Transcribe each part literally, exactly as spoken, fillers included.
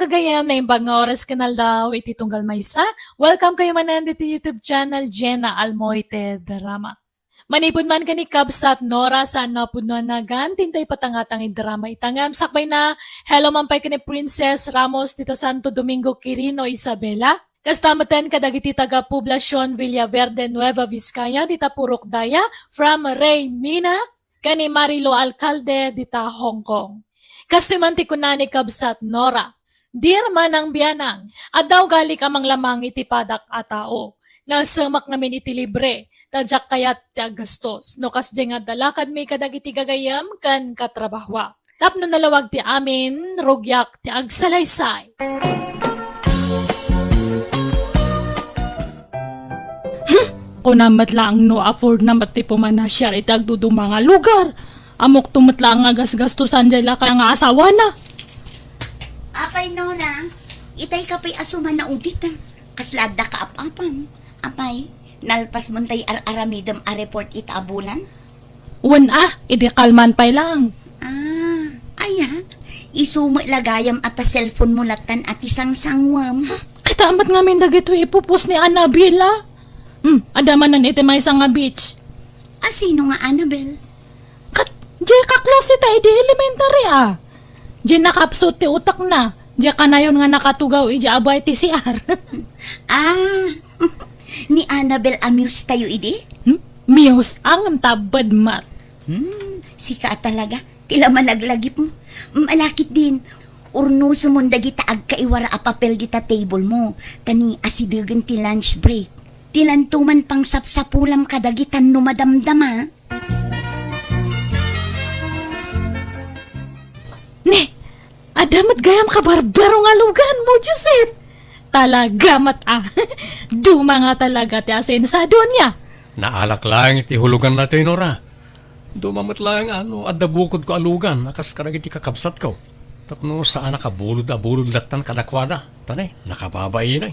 Gayam, naimbag nga oras ken aldaw iti tunggal maysa. Welcome kayo manen diti YouTube channel, Jenna Almoite Drama. Manipud man ken ni Kabsat Nora, saan nga pudno a nagan, tinta ipatangatang iti drama ita ngem sakbay na, hello man pay ken ni Princess Ramos dita Santo Domingo, Quirino, Isabela. Kasta metten kadagiti taga Poblacion Villaverde, Nueva Vizcaya, dita Purok Daya, from Ray Mina, ken ni Marilo Alcalde dita Hong Kong. Kastoy man ti kuna ni Kabsat Nora, "Dear Manang Bianang, adda ugalik a manglamang iti padak a tao. Nasemak ngamin iti libre, ta diak kayat ti aggastos. No kasdiay nga adda lakadmi kadagiti gagayyem ken katrabahoak. Tapno nalawag ti amin, rugiak ti agsalaysay." Hmm, kuna met laeng no afford na met ti pumanasiar iti agduduma nga lugar. Ammok to met laeng nga gasgastosan diay lakay nga asawana. Apay, Nora, itay ka pay a sumanaudit, a. Kasla adda kaap-apam. Apay, nalpas mo tay ar-aramidem a report ita a bulan? Wen a, idi kalman pay laeng. Ah, aya, isu met la gayam a ta cellphone mo lattan a ti sangsangwem. Kita met ngamin dagitoy ipupos ni Annabel, a. Hmm, adda manen iti maysa nga beach. A, sino nga Annabel? Ket, diay kaklase ta idi elementary, a. Diay nakapsut ti utekna. Diay kanayon nga nakatugaw idiay abay ti C R. Ah, ni Annabel a muse tayo idi? Hmm? Muse, a, ngem tabbed met. Hmm, sika a talaga. Ti la malaglagip mo. Malakit din. Urnosem mon dagita agkaiwara a papel dita table mo. Ta ni asidegen ti lunch break. Ti lanto man pangsapsapulam kadagita no madamdama. Ne, adda met gayam kabarbaro nga lugan mo, Joseph. Talaga met, a. Duma nga talaga ti asensadonia. Naalak laeng iti hulugan na ti Nora. Duma met laeng a no adda bukodko a lugan a kas kadagiti kakabsatko. Tapno saanak a bulod a bulod lattan kadakuada. Ta ne, nakababain, a.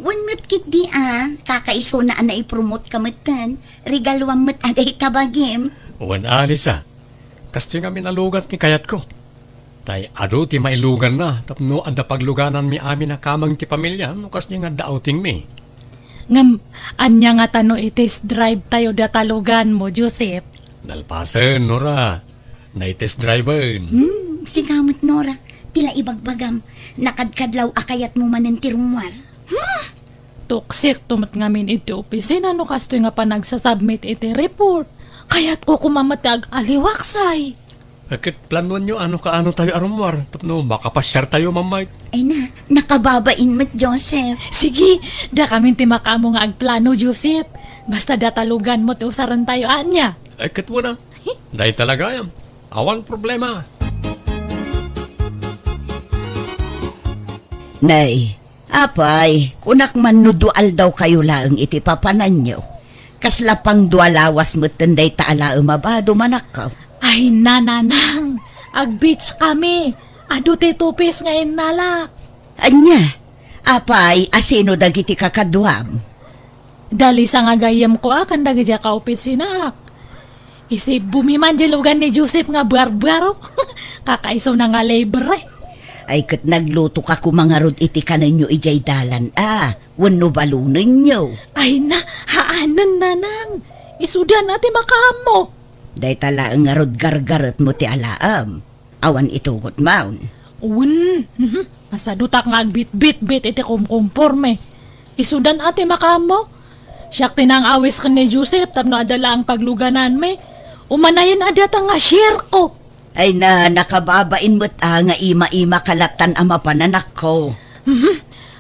Wen met ketdi a, kakaisuna a naipromote ka metten, regaluam met a dayta bagim. Wen a, Lisa. Kastoy ngamin a lugan ti kayatko. Tay adu ti mailuganna tapno adda paglugananmi amin a kameng ti pamilya no kasdi nga adda outingmi. Ngem, ania ngata no i-test drive tayo data lugan mo, Joseph? Nalpasen, Nora. Nai-test driven. Hmm, sika met, Nora. Ti la ibagbagam, nakadkadlaw a kayatmo manen ti rummuar. Hmm! Tuksik to met ngamin iti opisina no kastoy nga panagsasubmit iti report. Kayatko koma met ti ag-aliwaksay. Ket planuanyo a no kaano tayo a rummuar tapno makapasiar tayo, Mamay. Ay na, nakababain met, Joseph. Sige, dakamin ti makaammo nga agplano, Joseph. Basta data lugan mo ti usaren tayo, ania? Ay, ket wen a. Dayta la gayam. Awan problema. Nay, apay, kunak man no dua aldaw kayo laeng iti papananyo. Kasla pang dua lawas metten dayta a laem a bado, manakkaw. Ay, nanang, ag-beach kami. Adu ti two piece nga innalak. Ania? Apay, asino dagiti kakaduam? Da Lisa nga gayyemko a ken dagiti kaopisinaak. Isibbomi man di lugan ni Joseph nga buarbuaro. Kakaisuna nga libre. Ay, ket nagluto ka koma ngarud iti kanenyo idiay dalan a, wenno balonenyo? Ay na, haanen, nanang. Isudan a ti makaammo. Dayta laeng ngarud gargaretmo ti alaem. Awan itugot maon. Wen, mhm, masadutak nga agbitbitbit iti kumkumporme. Isudan a ti makaammo. Siak ti nang-awis ken ni Joseph tapno adda laeng paglugananmi. Umanayen a data nga share ko. Ay na, nakababain met a nga ima-ima ka lattan a mapananakko. Mhm.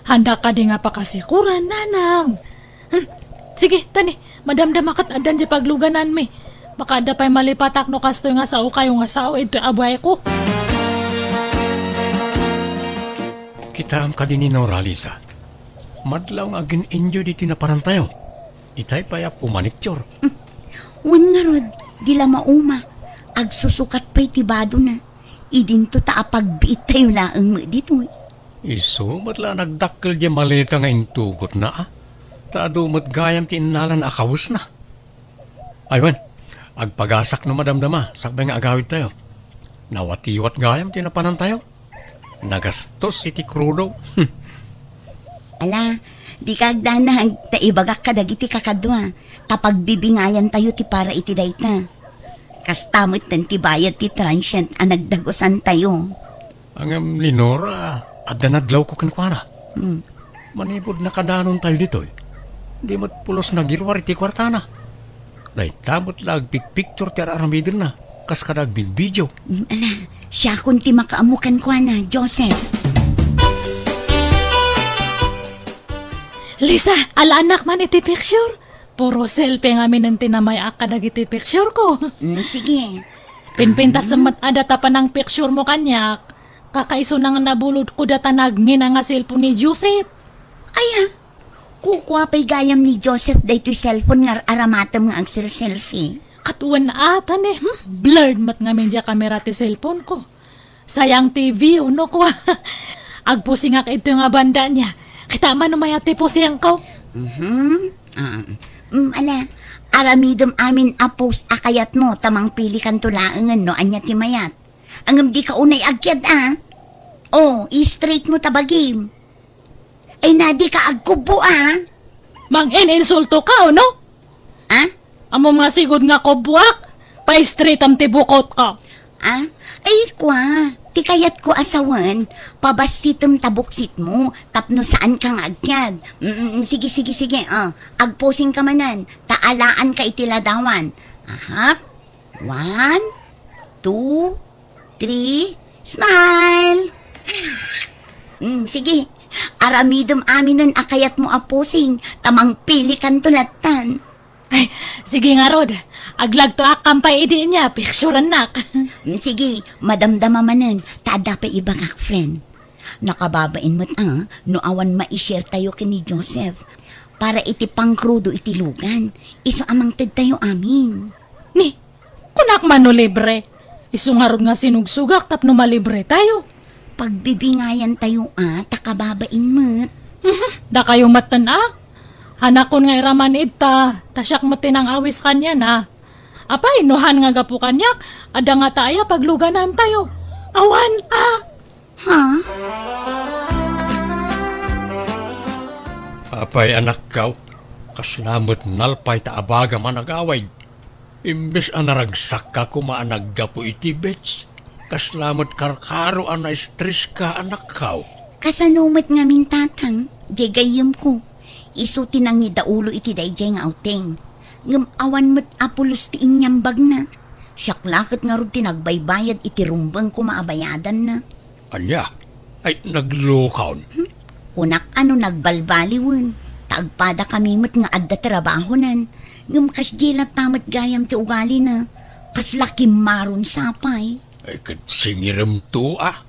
Handa kadi nga pakasikuran, nanang? Hmm. Sige, tani, madamdama ket addan di paglugananmi. Baka adda pay malipatak no kastoy nga sao kayo nga sao iti abuay ko. Kitaem kadi ni Nora, Lisa. Madlaw nga agin-enjoy diti naparantayo. Itay pay a pumaniktior. Hmm. Wen ngarud, di la mauma. Agsusukat pay ti badona. Idinto ta apagbiit tayo laeng met ditoy. Isu met la nagdakkel diay maleta nga intugotna, a. Ta adu met gayam ti innalana a kawesna. Ay wen, agpagasak no madamdama, sakbay nga agawid tayo. Nawatiwat gayam ti napanan tayo. Nagastos iti krudo. Ala, dika agdanag, ta ibagak kadagiti kakadua, ta pagbibingayantayo ti para iti dayta. Kasta metten ti bayad ti transient a nagdagusantayo. Ngem ni Nora, adda nadlawko kenkuana. Hmm. Manipud nakadanontayo ditoy, di met pulos nagiruar iti kuartana. Dayta met la agpikpiktur ti ar-aramidenna, kas kada agvidvideo. Hmm, ala, siakon ti makaammo kenkuana, Joseph. Lisa, alaannak man iti picture. Puro selfie ngamin ti namay-ak kadagiti pictureko. Hmm, sige. Pinpintas met adda ta panangpicturemo kaniak. Kakaisuna nga nabulodko data nagngina nga cellphone ni Joseph. Aya, kukua pay gayam ni Joseph daytoy cellphone nga ar-aramatem nga agselselfie. Ket wen ata ni, hmm? Blurred met ngamin diay kamera ti cellphoneko. Sayang ti view, no, kua. Agpusingak ito nga banda niya. Kita man no mayat ti pusingko. Mhm. Ah, mm, ala, aramidem amin a post a kayatmo, ta mangpilikanto laengen no ania ti mayat. Ngem dika unay agkiad, a. Oh, i-straight mo ta bagim. Ay na, dika agkubbo, a. Mangin-insultoka, no? A? Ammom nga sigud nga kubboak, pa-straightam ti bukotko. A? Ay, kua, ti kayatko a sawen, pabassitem ta buksitmo, tapno saanka nga agkiad. Mm, mm, sige, sige, sige, a. Agpusingka manen, ta alaanka iti ladawan. Ahap. One, two, three, smile! Mm, sige, aramidem aminen a kayatmo a posing, ta mangpilikanto lattan. Ay, sige ngarud, aglagtoak pay idi nia, picturennak. Mm, sige, madamdama manen, ta adda pay ibagak, friend. Nakababain met a, no awan mai-share tayo ken ni Joseph. Para iti pangkrudo iti lugan, isu a mangtedtayo amin. Ni, kunak man no libre. Isu ngarud nga sinugsugak tapno malibre tayo. Pagbibingayan tayo a, ta kababain met. Mhm, dakayo metten a. Hanakon nga iraman ita, ta siak met ti nang-awis kaniana. Apay, no han nga gapu kaniak, adda ngata aya pagluganan tayo. Awan a. Ha? Apay, anakko, kasla met nalpay ta abagam a nagawid. Imbes a naragsakka koma a naggapu iti beach, kasla met karkaro a naestreska, anakko. Kasano met ngamin, tatang, diay gayyemko? Isu ti nangidaulo iti daydiay nga outing. Ngem awan met a pulos ti inyambagna. Siak la ket ngarud ti nagbaybayad iti rumbeng koma a bayadanna. Ania? Ay, naglukon. Hmm? Kunak a no nagbalbaliwen, ta agpadakami met nga adda trabahonan. Ngem kasdiay latta met gayam ti ugalina. Kasla kimmaron sapay. Ay, ket singiremto a.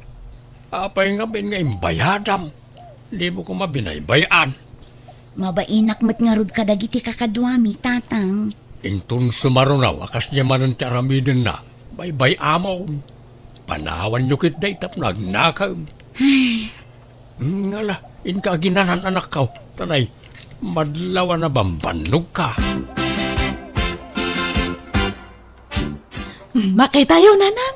Apay ngamin nga imbayadam? Dimo koma binaybay-an. Mabainak met ngarud kadagiti kakaduami, tatang. Inton sumaruno a kasdiay manen ti aramidenna, baybay-amon. Panawanyo ketdi tapno agnakem. Ay. Hmm, ala, inka aginanan, anakko. Tanay, madlaw a nabambannogka. Makitayo, nanang.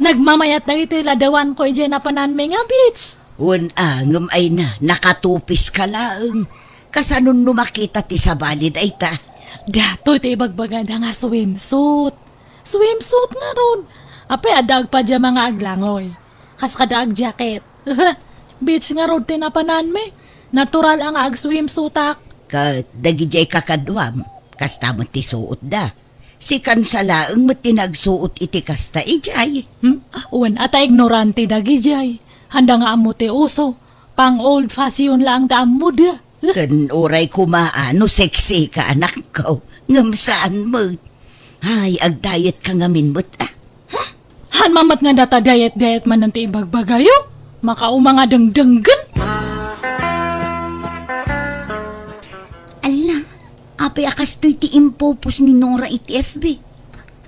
Nagmamayat dagiti ladawanko idiay napananmi nga beach. Wen a, ngem ay na, nakatupiska laeng. Kasanon no makita ti sabali dayta? Datoy ti ibagbagada nga swimsuit. Swimsuit ngarud. Apay, adda agpajama nga aglangoy. Kas kada agjacket. Beach ngarud ti napananmi. Natural a nga agswimsuitak. Ket dagidiay kakaduam, kasta met ti suotda. Sikan sa laeng met ti nagsuot iti kasta idiay. Hmm? Wen a ta ignorante dagidiay. Handa nga ammo ti uso. Pang old fashion laeng da ammoda. Ken uray koma a no sexy ka, anakko, ngem saan met. Ay, agdiet ka ngamin met, a. Huh? Han mamet nga data diet-diet manen ti ibagbagayo? Makauma nga dengdenggen. Alla, apay a kastoy ti impupos ni Nora iti F B?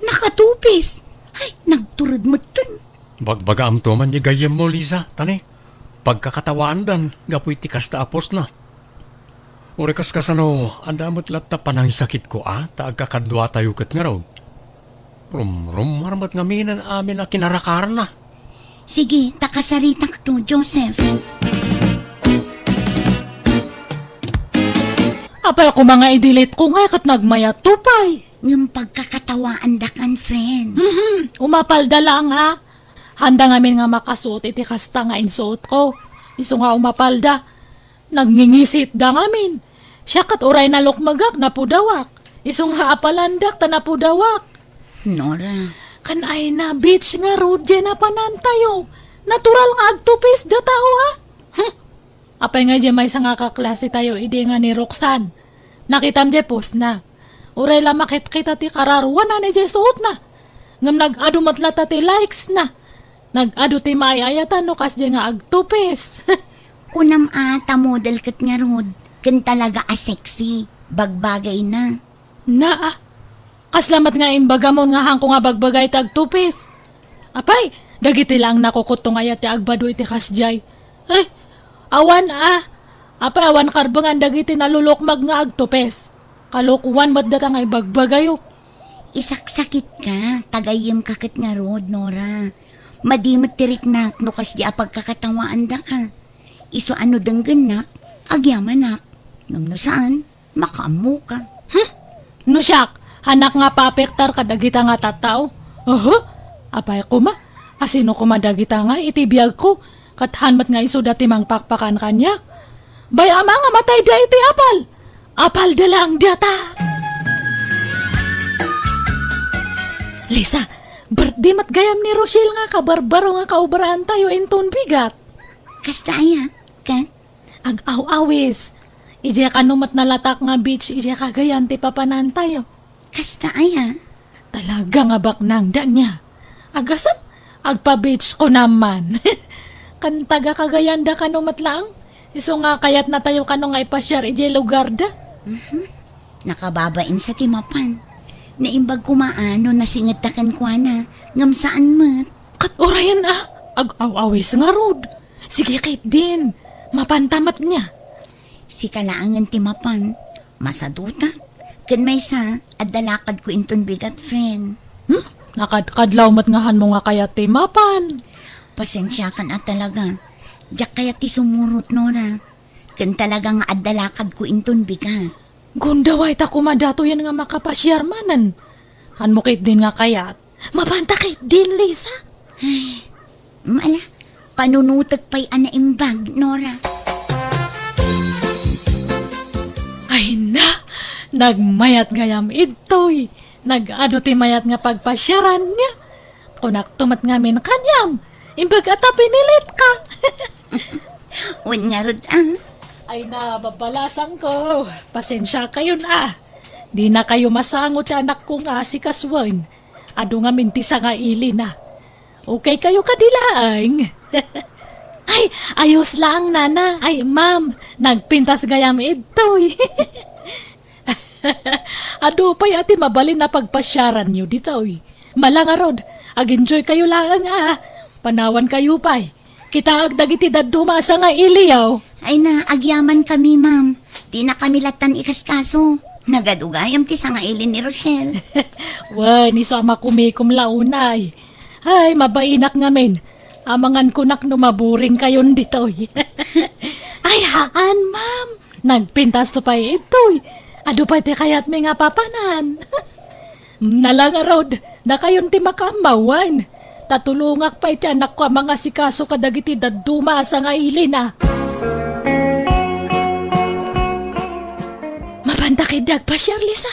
Nakatupis! Ay, nagtured metten. Bagbagaamto man ti gayyemmo, Lisa, tani? Pagkakatawaandan gapu iti kasta a postna. Uray kaskasano, adda met latta panangisakitko a, ta agkakaduatayo ket ngarud. Rumrummar met ngaminen amin a kinarakarna. Sige, ta kasaritakto, Joseph. Apay koma nga i-delete ko nga ket nagmayatto pay. Ngem pagkakatawaandakan, friend. Mhm, umapalda laeng, a. Haanda ngamin nga makasuot iti kasta nga insuotko. Isu nga umapalda. Nagngingisitda ngamin. Siak ket uray nalukmegak, napudawak. Isu nga apalandak ta napudawak. Nora. Kan ay na, bitch ngarud, diay napanantayo. Natural nga agtupis datayo, a. Huh. Apay nga diay maysa nga kaklasetayo idi nga ni Roxanne. Nakitam diay postna. Uray la makitkita ti kararuana idiay suotna. Ngem nag-adu met latta ti likesna. Nag-adu ti maay-ayatan no kasdiay nga agtupis. Kunam a ta model ket ngarud, ken talaga a sexy, bagbagayna. Naa, kasla met nga imbagamon nga haanko nga bagbagay ti agtupis. Apay, dagiti laeng nakukutto nga aya ti agbado iti kasdiay. Ay, awan a. Apay, awan karbengan dagiti nalulukmag nga agtupis. Kalokoan met data nga ibagbagayo. Isaksakitka, ta gayyemka ket ngarud, Nora. Madi met ti riknak no kasdi a pagkakatawaandaka. Isu a no denggennak, agyamanak. Ngem no saan, makaammoka. Hmm? No siak, haanak nga paapektar kadagita nga tattao? Oho, apay koma, asino koma dagita nga iti biagko, ket haan met nga isuda ti mangpakpakan kaniak? Bay-am a nga matayda iti apal. Apalda laeng data. Lisa, birthday met gayam ni Rochelle nga kabarbaro nga kaobraantayo inton bigat. Kasta aya, ket? Ag-aw-awis. Idiay kano met nalatak nga beach idiay Cagayan ti papanantayo. Kasta aya? Talaga nga baknang da niya. Agasem, agpa-beach ko naman. Kan taga Cagayan da kano met laeng. Isu nga kayatnatayo kano nga ipasiar idiay lugar da. Mhm. Nakababain sa ti mapan. Naimbag koma a no nasingedta kenkuana, ngem saan met. Ket urayen a, ag-aw-awis ngarud. Sige ketdin, mapanta met niya. Sika laengen ti mapan, masadutak. Ken maysa, adda lakadko inton bigat, friend. Hmm? Nakadkadlaw met nga hanmo nga kayat ti mapan. Pasensiakan a talaga. Diak kayat ti sumurot, Nora. Ken talaga nga adda lakadko inton bigat. Gundaway ta koma datoyen nga makapasiar manen. Hanmo ketdin nga kayat. Mapanta ketdin, Lisa. Ay, ala, panunutek pay a naimbag, Nora. Ay na, nagmayat gayam idtoy. Nag-adu ti mayat nga pagpasiaran niya. Kunakto met ngamin kaniam, imbag a ta pinilitka. Wen ngarud a. Ay na, babalasangko. Pasensiakayon a. Dinakayo masango ti anakko nga asikasuen. Adu ngamin ti sangailina. Okay kayo kadi laeng? Ay, ayos laeng, nana. Ay, ma'am, nagpintas gayam idtoy. Adu pay a ti mabalin a pagpasiaranyo ditoy. Mala ngarud, ag-enjoy kayo laeng a. Panawan kayo pay. Kitaek dagiti dadduma a sangailiyo. Ay na, agyamankami, ma'am. Dinakami lattan ikaskaso. Nagadu gayam ti sangaili ni Rochelle. Wen, isu a makumikom la unay. Ay, mabainak ngamin. Amangan kunak no maburing kayon ditoy. Ay, haan, ma'am. Nagpintasto pay itoy. Adu pay ti kayatmi nga papanan. Nala ngarud, dakayon ti makaammawan. Ta tulongak pay ti anakko a mangasikaso kadagiti dadduma a sangailina. Mapanta ketdi agpasiar, Lisa?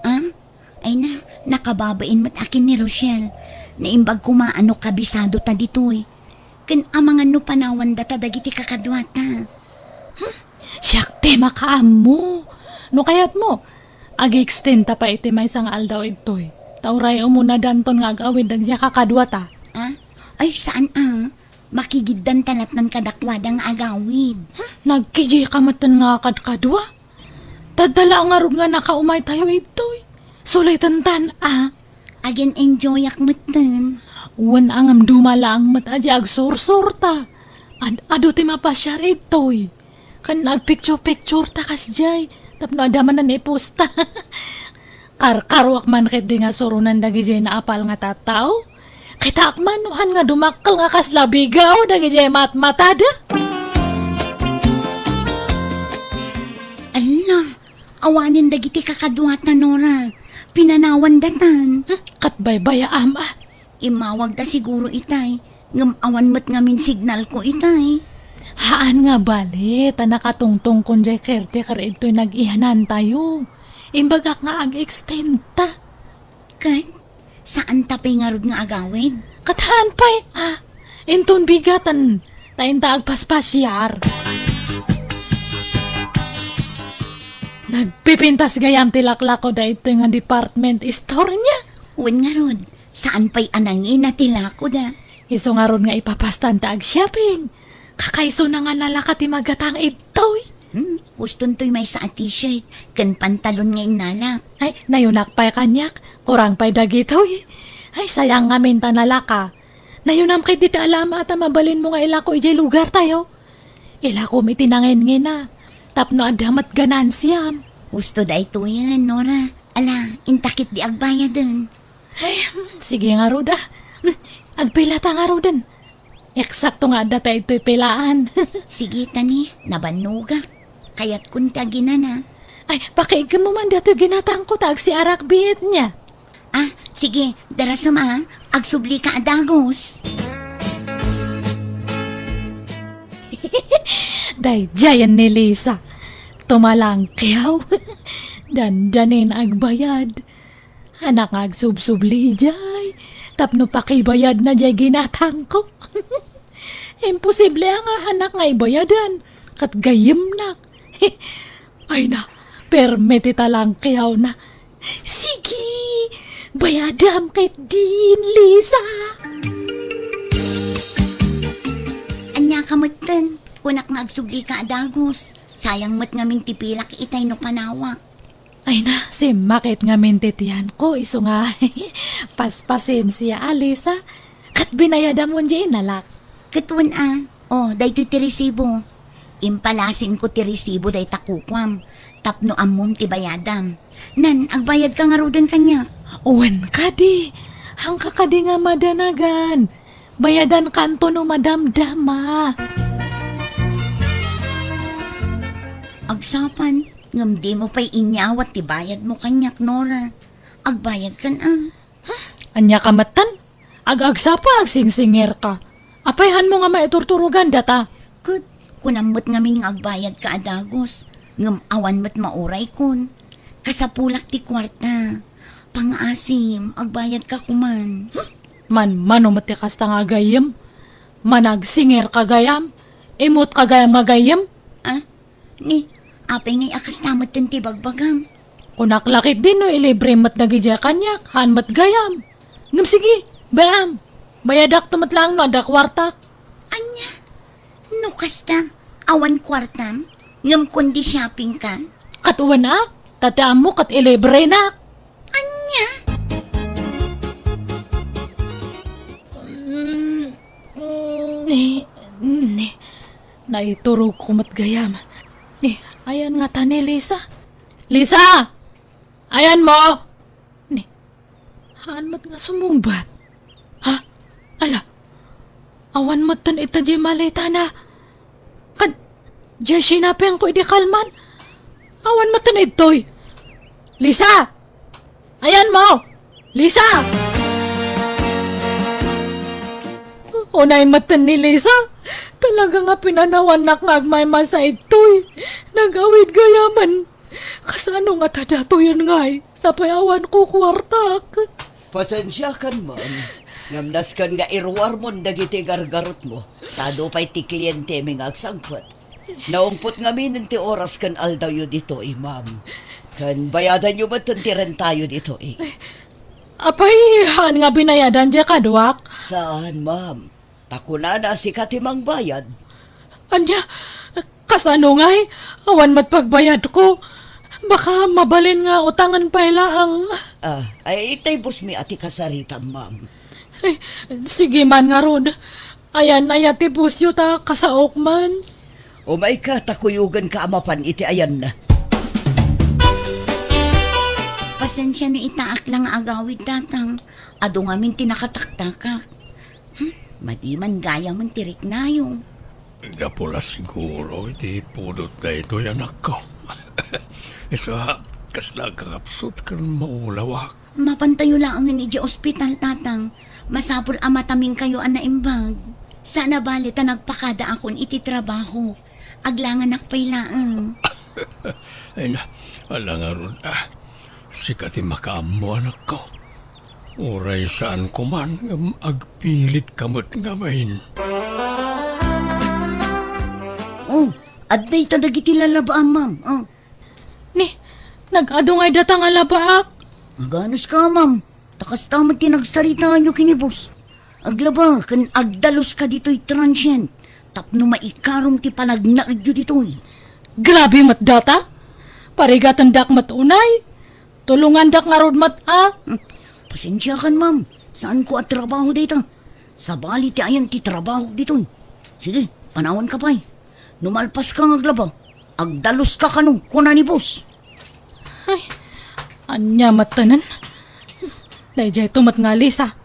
Ah? Ay na, nakababain met a ken ni Rochelle. Naimbag koma a no kabisado ta ditoy. Ken amangan no panawan data dagiti kakaduata. Hmm, siak ti makaammo. No kayatmo, ag-extend ta pay iti maysa nga aldaw idtoy. Ta uray umuna danton nga ag-awid dagiti kakaduata. Ah? Ay, saan a? Makigiddan ta lattan kadakuada nga agawid. Hmm, nagkijika metten nga kadkadua? Tadda la ngarud nga nakaumay tayo idtoy. Suliten tan a. Agin-enjoyak metten. Wen a ngem duma laeng met a di agsursurta. Ad-adu ti mapasiar idtoy. Ken agpicture-picture ta kasdiay tapno adda manen iposta. Karkaruak man ketdi nga suronen dagidiay naapal nga tattao. Kitaak man no han nga dumakkel nga kasla bigaw dagidiay matmatada. Alla, awanen dagiti kakaduata, Nora. Pinanawandatan. Hmm, ket baybayaam a. Immawagda siguro itay, ngem awan met ngamin signalko itay. Haan nga bale, ta nakatungtong kon diay caretaker idtoy nag-iyanantayo. Imbagak nga ag-extend ta. Ket, saan ta pay ngarud nga agawid? Ket haan pay, ah, inton bigat, ta inta agpaspasiar. Nagpipintas gayam ti laklako daytoy nga department store niya. Wen ngarud, saan pay a nangina ti lakoda? Isu ngarud nga ipapastan ta ag-shopping. Kakaisuna nga nalaka ti magatang idtoy. Hmm, huston toy maysa a t-shirt ken pantalon nga innalak. Ay, nayunak pay kaniak. Kurang pay dagitoy. Ay, sayang ngamin ta nalaka. Nayunam ketdi ti alama ta mabalinmo nga ilako idiay lugartayo. Ilakom iti nangingina. Tapno adda met ganansiam. Husto daytoyen, Nora. Ala, inta ketdi agbayaden. Ay, sige ngarud a. Agpila ta ngaruden. Eksakto nga adda ta ditoy pilaan. Sige, tani, nabannogak. Kayatkon ti aginana. Ay, pakiigkemmo man datoy ginatangko ta agsiarak biit niya. Ah, sige, darasem a, agsublika a dagus. Daydiayen ni Lisa. Tumalangkiaw. Dandani nga agbayad. Hanak nga agsubsubli idiay, tapno pakibayadna diay ginatangko. Imposible a nga hanak nga ibayadan, ket gayyemna. Ay na, permi ti talangkiawna. Sige, bayadam ketdin, Lisa. Ania ka metten, kunak nga agsublika a dagus. Sayang met ngamin ti pilak itay no panawak. Ay na, simmakit ngamin ti tiyanko, isu nga paspasensia, Alisa. Ket binayadam wen diay innalak? Ket wen a, o, daytoy ti resibo. Impalasinko ti resibo dayta kukuam, tapno ammom ti bayadam. Nan, agbayadka ngaruden kaniak. Wen kadi, haanka kadi nga madanagan. Bayadankanto no madamdama. Agsapa, ngem dimo pay inyawat ti bayadmo kaniak, Nora. Agbayadkan a. Ania ka metten? Ag-agsapa, agsingsingirka. Apay haanmo nga maiturturogan data? Ket, kunam met ngamin nga agbayadka a dagus, ngem awan met mauraykon. Kasapulak ti kuarta. Pangaasim, agbayadka koman. Manmano met ti kasta nga agayyem? Managsingirka gayam? Immotka gayam nga gayyem? Ah, ni, apay ngay a kasta metten ti bagbagam? Kunak la ketdi no ilibre met dagidiay kaniak, haan met gayam. Ngem sige, bay-am, bayadakto met laeng no adda kuartak. Ania? No kasta, awan kuartam, ngem kundi shopping ka? Ket wen a, ta ti ammo ket ilibrenak. Ania? Mm, mm, ni, ni, naiturogko met gayam. Ni, ayan ngata ni Lisa. Lisa! Ayanmo! Ni, haan met nga sumungbat. Ha? Ala, awan metten ita diay maletana. Ken, diay sinapengko idi kalman. Awan metten idtoy. Lisa! Ayanmo! Lisa! Unay metten ni Lisa. Talaga nga pinanawannak nga agmaymaysa idtoy. Nagawid gayamen. Kasano ngata datoyen ngay? Sapay awan kukuartak. Pasensiakan man, ngem nasken nga iruarmon dagiti gargarutmo, ta adu pay ti klientemi nga agsangpet. Naungpot ngaminen ti oras ken aldawyo ditoy, ma'am. Ken bayadanyo metten ti rentayo ditoy. Apay, haan nga binayadan diay kaduak? Saan, ma'am. Ta kunana, sika ti mangbayad. Ania? Kasano ngay? Awan met pagbayadko. Baka mabalin nga utangen pay laeng. Ah, ay, itay busmi a ti kasaritam, ma'am. Ay, sige man ngarud. Ayan aya ti busyo ta kasaok man. Umayka ta kuyogenka a mapan iti ayanna. Pasensia no itaak la nga agawid, Tatang. Adu ngamin ti nakataktakak. Hmm, madi man gayamen ti riknayo. Gapu la siguro iti pudot daytoy, anakko. Isu a, kasla agkakapsut ken maulawak. Mapantayo laengen idiay ospital, Tatang. Masapul a mataminkayo a naimbag. Saan a bale ta nagpakadaakon iti trabaho. Aglanganak pay laeng. Ay na, ala ngarud, ah. Sika ti makaammo, anakko. Uray saanko man, ngem agpilitka met ngamin. Oh, adda ita dagiti lalabaam, ma'am. Oh. Ni, nag-adu ngay data nga labaak. Aganuska, ma'am. Ta kasta met ti nagsaritaanyo ken ni boss. Aglaba ken agdaluska ditoy transient tapno maikarom ti panagnaedyo ditoy. Grabe met data! Parigatendak met unay! Tulongandak ngarud met a! Hmm. Pasensiakan, ma'am. Saanko a trabaho dayta. Sabali ti ayan ti trabaho ditoy. Sige, panawanka pay. No malpaska nga aglaba, agdaluska kano, kuna ni boss. Ay, ania met tanan? Daydiay to met nga Lisa.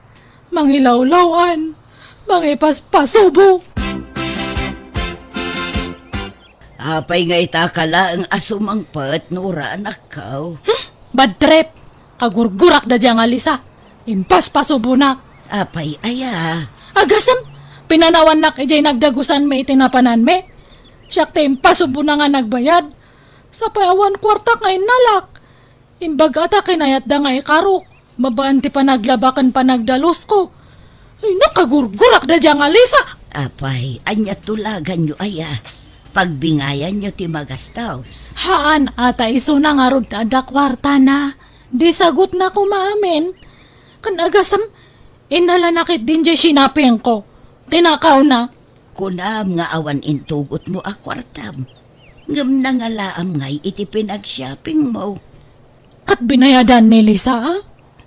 Mangilawlawan, mangipaspasubo. Apay nga ita ka laeng a sumangpet, Nora, anakko? Hmm, bad trip. Kagurgurak da dia nga Lisa. Impaspasubona. Apay aya? Agasem, pinanawannak idiay nagdagusanmi iti napananmi. Siak ti impasubona nga nagbayad. Sapay awan kuartak nga innalak. Imbag ata kinayatda nga ikarok, babaen ti panaglaba ken panagdalusko. Ay, nakagurgurak da dia nga Lisa! Apay, ania tulaganyo aya? Pagbingayanyo ti magastos. Haan, ata isuna ngarud ta adda kuartana. Di sagutna koma amin. Kan agasem, innalanak ket dindiay sinapingko. Tinakawna. Kunam nga awan intugotmo a kuartam, ngem nangalaam ngay iti pinagshoppingmo. Ket binayadan ni Lisa, a?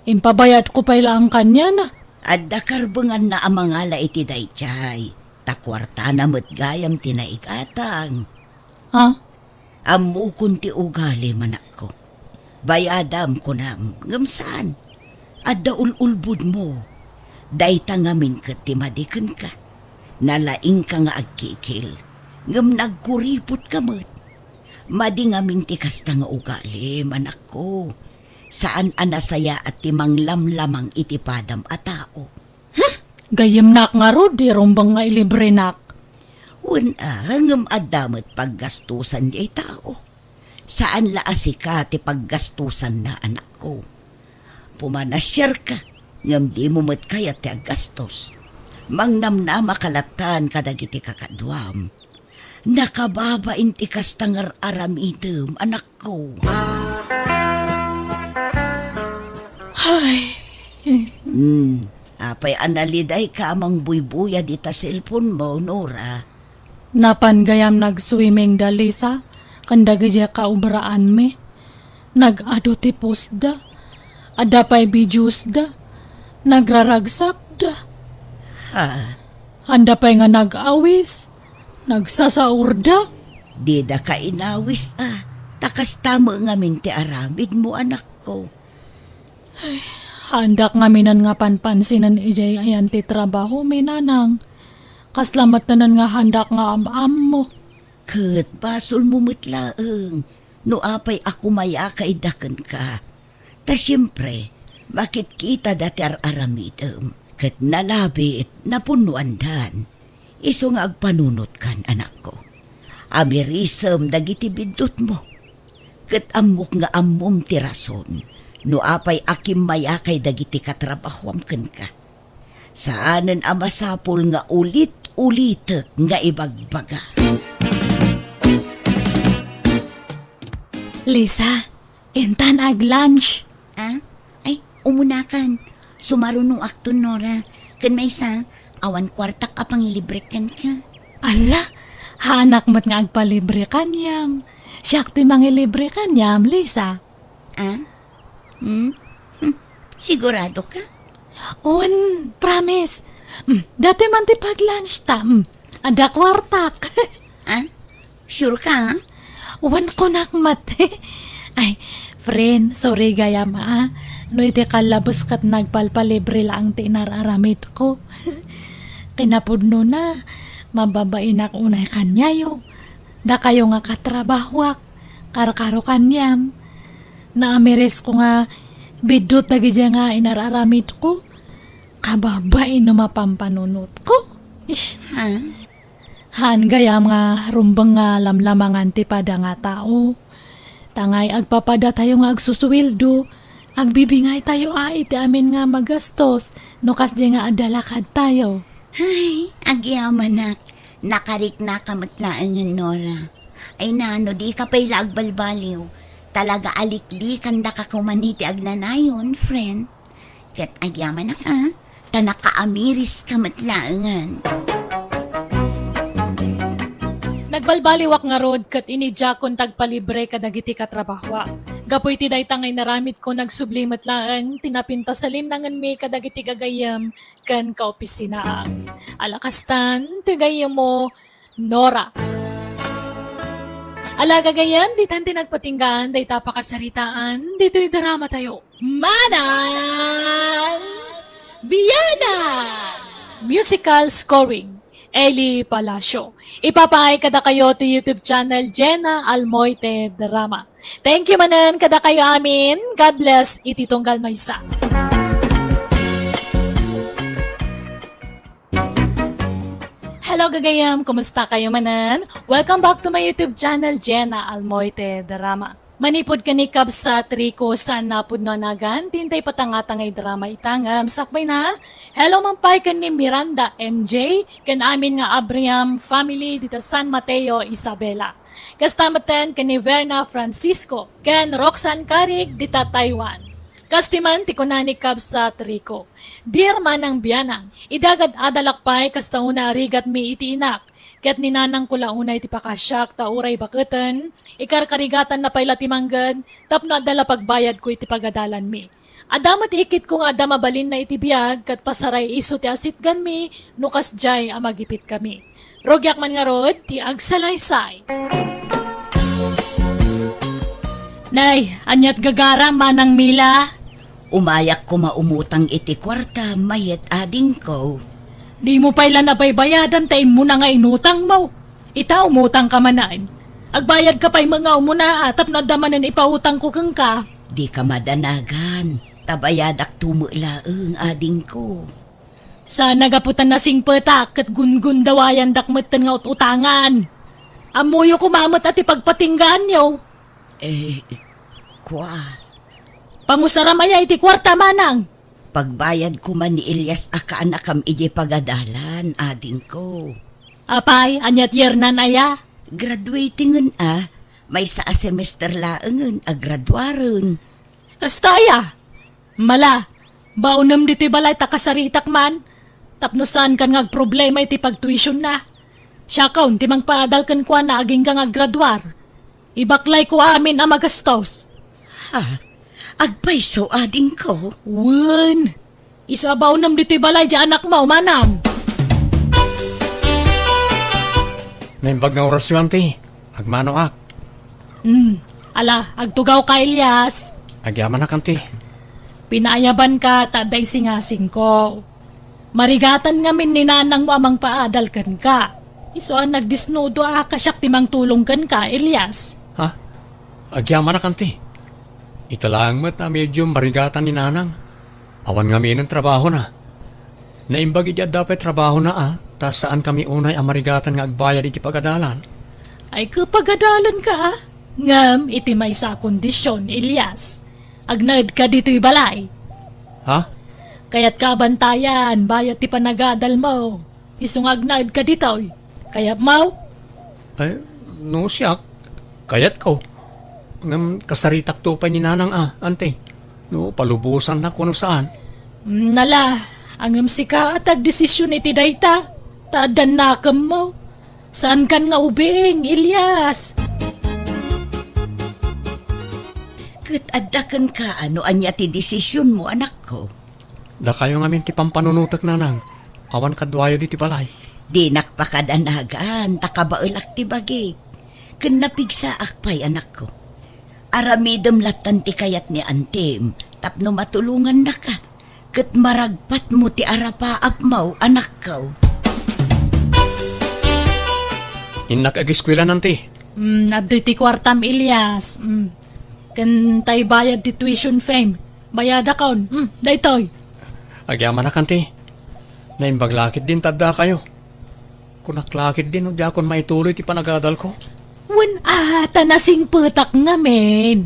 Impabayadko pay laeng kaniana. Adda karbenganna a mangala iti daydiay, ta kuartana met gayam ti naigatang. Ha? Ammokon ti ugalim, anakko. Bayadam, kunam, ngem saan. Adda ul-ulbodmo. Dayta ngamin ket ti madi kenka. Nalaingka nga agkikil, ngem nagkuripotka met. Madi ngamin ti kasta nga ugalim, anakko. Saan a nasayaat ti manglamlamang iti padam a tao. Hmm, gayyemnak ngarud ti rumbeng nga ilibrenak. Wen a, ngem adda met paggastosan diay tao. Saan la a sika ti paggastosanna, anakko. Pumanasiarka, ngem dimo met kayat ti aggastos. Mangnamnamaka lattan kadagiti kakaduam. Nakababain ti kasta nga ar-aramidem, anakko. Ay. Hmm, apay a nalidayka a mangbuybuyad ita cellphone mo, Nora? Napan gayam nag-swimming da Lisa, ken dagiti kaobraanmi. Nag-adu ti postda. Adda pay videosda. Nagraragsakda. Ha? Anda pay nga nag-awis. Nagsasaurda. Didaka inawis a, ta kasta met ngamin ti aramidmo, anakko. Ay, haandak ngaminen nga panpansinen idiay ayan ti trabahomi, nanang. Kasla met tanan nga haandak nga am-ammo. Ket basolmo met laeng no apay a kumayaka ida kenka. Ta siempre, makitkitada ti ar-aramidem, ket nalabit, napunnoandan. Isu nga agpanunotkan, anakko. Amirisem dagiti biddutmo. Ket ammok nga ammom ti rason no apay a kimmayakay dagiti katrabahoam kenka. Saanen a masapul nga ulit-ulitek nga ibagbaga. Lisa, intan ag-lunch. Ah? Ay, umunakan. Sumarunoakton, Nora. Ken maysa, awan kuartak a pangilibrek kenka. Alla, haanak met nga agpalibre kaniam. Siak ti mangilibre kaniam, Lisa. Ah? Hmm? Hmm. Sigurado ka? Wen, promise. Hmm, dati man ti pag-lunch ta. Hmm, adda kuartak. Ah? Sure ka, ha? Wen, kunak met. Ay, Friend, sorry gayam a, no iti kallabes ket nagpalpalibre laeng ti inar-aramidko. Kinapudnona, mababainak unay kaniayo. Dakayo nga katrabahoak, karkaro kaniam. Naamirisko nga biddut dagiti nga inar-aramidko. Kababain no mapampanunotko. Ish. Ha? Haan gayam nga rumbeng nga lamlamangan ti pada nga tao. Tangay agpapadatayo nga agsusuweldo, agbibingaytayo a iti amin nga magastos no kasdi nga adda lakadtayo. Ay, agyamanak, nakariknaka met laengen, Nora. Ay na, no dika pay la agbalbaliw, talaga a liklikandaka koman iti agnanayon, friend. Ket agyamanak a, ta nakaamiriska met laengen. Nagbalbaliwak ngarud ket inidiakon ti agpalibre kadagiti katrabahoak. Gapu iti dayta nga inaramidko, nagsubli met laeng ti napintas a linnangenmi kadagiti gagayyem ken kaopisinaak. Ala kastan, ti gayyemmo, Nora. Ala gagayyem, ditan ti nagpatinggaan dayta a pakasaritaan ditoy dramatayo. Manang Biana! Musical scoring, Eli Palacio. Ipapaay kadakayo ti YouTube channel Jenna Almoite Drama. Thank you manen kadakayo amin. God bless iti tunggal maysa. Hello, gagayyem! Kumusta kayo manen? Welcome back to my YouTube channel, Jenna Almoite Drama. Manipud ken ni Kabsat Rico, saan napudno a nagan ti intay patangtangay drama ita ngem sakbay na. Hello man pay ken ni Miranda M J, ken amin nga Abraham family dita San Mateo, Isabela. Kasta metten ken ni Verna Francisco, ken Roxanne Carig dita Taiwan. Kastoy man ti kuna ni Kabsat Rico. Dear Manang Bianang, idi agad-adalak pay kasta una a rigatmi iti inak, ket ni nanangko la unay ti pakasiak ta uray baketen, ikarkarigatanna pay la ti mangged tapno adda la pagbayadko iti pagadalanmi. Adda met ikitko nga adda mabalinna iti biag ket pasaray isu ti asitganmi no kasdiay a magipitkami. Rugiak man ngarud ti agsalaysay. Nay, aniat gagaram, Manang Mila? Umayak koma umutang iti kuarta, mayat adingko. Dimo pay la nabaybayadan ta immuna nga inutangmo. Ita, umutangka manen. Agbayadka pay met nga umuna, a, tapno adda manen ipautangko kenka. Dika madanagan, ta bayadakto met laeng, adingko. Sana gapu ta nasingpetak ket gungundawayandak metten nga ut-utangan. Ammoyo koma met a ti pagpatinggaanyo. Eh, kua. Pangusaram aya iti kuarta, Manang? Pagbayad koma ni Elias a kaanakam idiay pagadalan, adingko. Apay, aniat yernan aya? Graduating-en a, maysa a semester laengen a graduaren. Kasta aya? Mala, baonem ditoy balay ta kasaritak man, tapno saankan nga agproblema iti pagtuisionna. Siakon ti mangpaadal kenkuana agingga nga aggraduar. Ibaklayko amin a magastos. Ha? Agpayso, adingko? Wen. Isu a baonem ditoy balay diay anakmo, Manang. Naimbag nga orasyo, anti. Agmanoak. Hmm. Ala, agtugawka, Elias. Agyamanak, anti. Pinaayabanka ta adda isingasingko. Marigatan ngamin ni nanangmo a mangpaadal kenka. Isu a nagdisnudo a kasiak ti mangtulong kenka, Elias. Ha? Agyamanak, anti. Ita laeng met a medium marigatan ni nanang. Awan ngaminen trabahona. Naimbag idi adda pay trabahona a, ta saankami unay a marigatan nga agbayad iti pagadalan. Ay, kapagadalanka, a? Ngem iti maysa a kondisyon, Elias. Agnaedka ditoy balay. Ha? Kayatka a bantayan, bayat ti panagadalmo. Isu nga agnaedka ditoy. Kayatmo? Ay, no siak, kayatko. Ngem kasaritakto pay ni nanang a, anti. No, palubosannak wenno saan. Mm, nala, ngem sika a ti agdesisyon iti dayta, ta addan nakemmo. Saankan nga ubing, Elias. Ket adda kenka no ania ti desisyonmo, anakko. Dakayo ngamin ti pampanunotek, nanang. Awan kaduayo ditoy balay. Dinak pakadanagan, ta kabaelak ti bagik. Ken napigsaak pay, anakko. Aramidem lattan ti kayat ni antim tapno matulongannaka, ket maragpatmo ti arapaapmo, anakko. Innak agiskuela, anti. Mm, adtoy ti kuartam, Elias. Mm. Ken tay bayad ti tuition fee. Bayadakon. Mm, daytoy. Agyamanak, anti. Naimbag la ketdin ta addakayo. Kunak la ketdin no diakon maituloy ti panagadalko. Wen a, ta nasingpetak ngamin.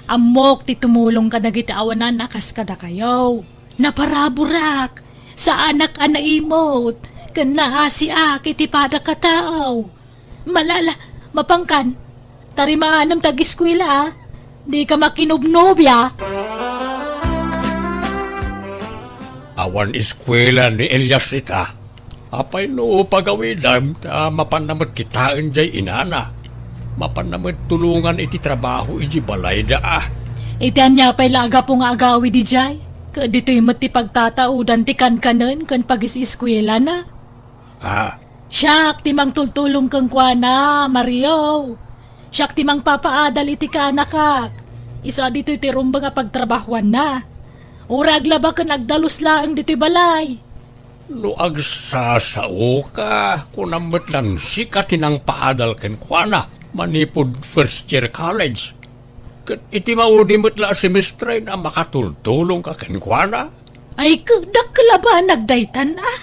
Ammok ti tumulong kadagiti awanan a kas kadakayo. Naparaburak, saanak a naimot, ken naasiak iti padak a tao. Malala, mapankan, tarimaanam ta agiskuela, a. Dika makinubnobia. Awan eskuela ni Elias ita. Apay no pagawidam ta mapanna met kitaen jay inana? Mapanna met tulongan iti trabaho iti balayda, a. Iti ania pay la a gapu nga agawid idiay? Ket ditoy met ti pagtataodan ti kankanen ken pagis-eskuelana. Ah. Siak ti mangtultulong kenkuana, Mario. Siak ti mangpapaadal iti kaanakak. Isu a ditoy ti rumbeng a pagtrabahuanna. Uray aglaba ken agdalus laeng ditoy balay. No agsasaoka, kunam met lan sika ti nangpaadal kenkuana manipud first year college. Ket iti maudi met la a semestre a makatultulongka kenkuana. Ay, ket dakkel a banag daytan, a.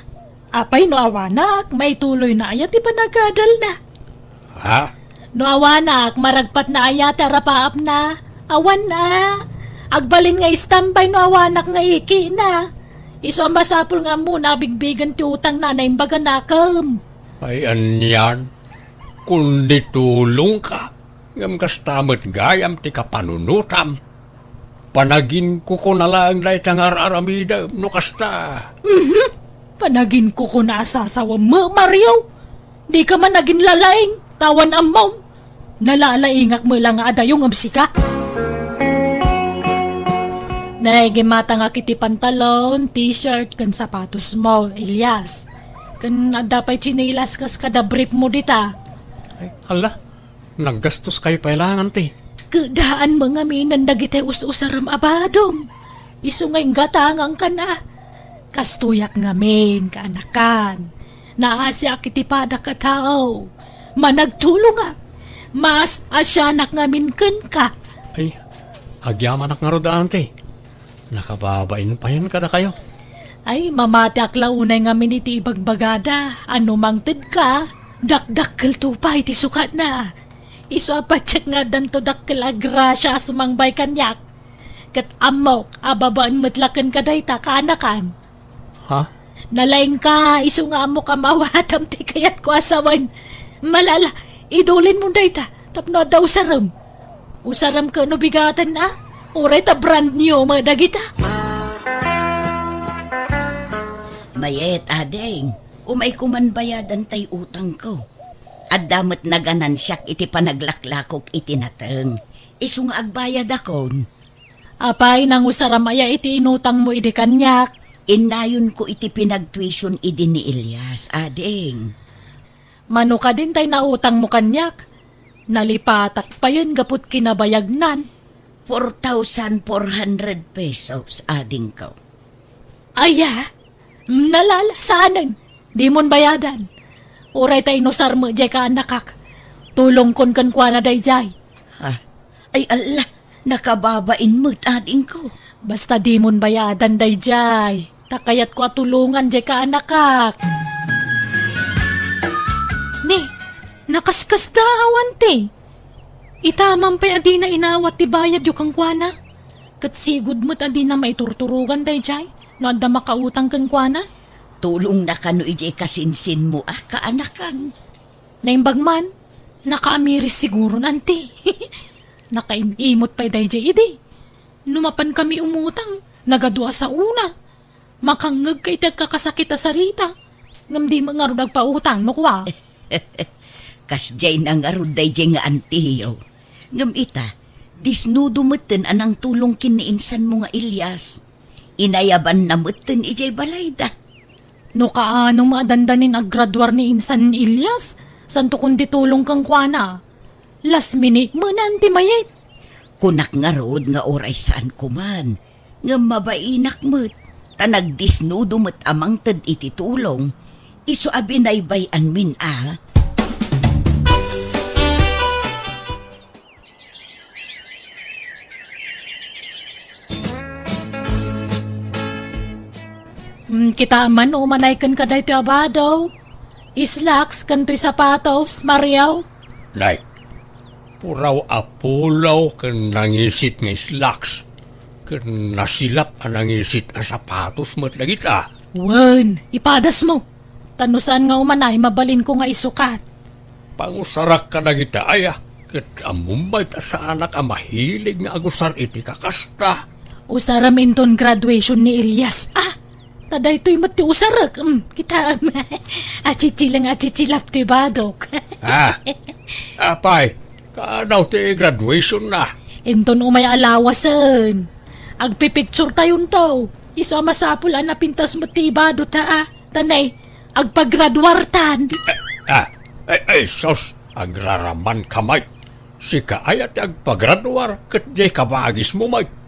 Apay no awanak, maituloyna aya ti panagadalna? Ha? No awanak, maragpatna aya ti arapaapna? Awan, a. Agbalin nga istambay no awanak nga ikina. Isu a masapul nga ammona a bigbigen ti utangna a naimbag a nakem. Ay, anian? Kundi tulongka, ngem kasta met gayam ti kapanunotam. Panaginkukuna laeng dayta nga ar-aramidem no kasta. Mhm. Panaginkukuna a sasawem, Mario. Dika man aginlalaing, ta awan ammom. Nalalaingak met la nga adayo ngem sika. Nagimmatangak iti pantalon, t-shirt, ken sapatosmo, Elias. Ken adda pay tsinelas kas kada briefmo dita. Ay, hala, naggastoskayo pay la, anti. Ket daan mo ngamin dagiti us-usarem a badom. Isu nga inggatangangkan a. Kastoyak ngamin, kaanakan. Naasiak iti padak a tao. Managtulongak. Maas-asianak ngamin kenka. Ay, agyamanak ngarud, anti. Nakababain payen kadakayo. Ay, mamatiak la unay ngamin iti ibagbagada. A no mangtedka, dakdakkelto pay ti sukatna. Isu a patiek nga addanto dakkel a grasia a sumangbay kaniak. Ket ammok a babaen met la kenka dayta, kaanakan. Ha? Nalaingka, isu nga ammok a maawatam ti kayatko a sawen. Malala, idulinmo dayta tapno adda usarem. Usarem ket no bigaten a, uray ta brand new met dagita. Mayat, ading, umayko man bayadan tay utangko. Adda met naganansiak iti panaglaklakok iti nateng. Isu nga agbayadakon. Apay, nangusaram aya iti inutangmo idi kaniak? Innayonko iti pinagtuition idi ni Elias, ading. Mano kadin tay nautangmo kaniak? Nalipatak payen gaput kinabayagnan. Four thousand four hundred pesos, adingko. Aya? Nalala, saanen? Dimon bayadan. Uray ta inusar met jay kaanakak. Tulongkon kenkuana dayjay. Ha? Ay, alla, nakababain met, adingko. Basta dimon bayadan dayjay. Ta kayatko a tulongan jay kaanakak. Ni, nakaskasda awan ti. Ita man pay a dina inawat ti bayadyo kenkuana. Ket sigud met a dina maiturturogan dayjay no adda makautang kenkuana. Tulongna kano idiay kasinsinmo a kaanakan. Naimbag man, nakaamiris siguron, anti. Nakaim-imot pay dayjay idi. No mapankami umutang, nagadu a saona. Makangngegka iti agkakasakit a sarita, ngem dimo ngarud agpautang no kua. Kasdiay na ngarud dayjay nga antiyo. Ngem ita, disnudo metten a nangtulong ken ni insanmo nga Elias. Inayabanna metten idiay balayda. No kaano met a dandanin aggraduar ni insan Elias, santo kundi tulong kenkuana. Last minute menan ti mayat. Kunak ngarud nga uray saan koman, ngem mabainak met, ta nagdisnudo met a mangted iti tulong, isu a binaybay-anmin a. Hmm, kita man, umanay kenka daytoy a bado. Slacks ken toy sapatos, Mario. Nay, puraw a pulaw ken nangisit nga slacks, ken nasilap a nangisit a sapatos met dagita. Wen, ipadasmo. Ta no saan nga umanay, mabalinko nga isukat. Pangusarak kadagita aya, ket ammom met a saanak a mahilig nga agusar iti kakasta. Usarem inton graduation ni Elias. Ah, ta daytoy met ti usarek. Mm, kitaem. Achichileng achichilap ti badok. Ah, apay, kanaw ti graduation na. Inton umay a lawasen. Agpipicture tayonto. Isu a masapul a napintas met ti ibado ta, ah. Tanay, agpagraduartan. Ah, ay, ay, sus, agraraman ka, Mike. Sika aya ti agpagraduar, ket diay kabagismo, Mike.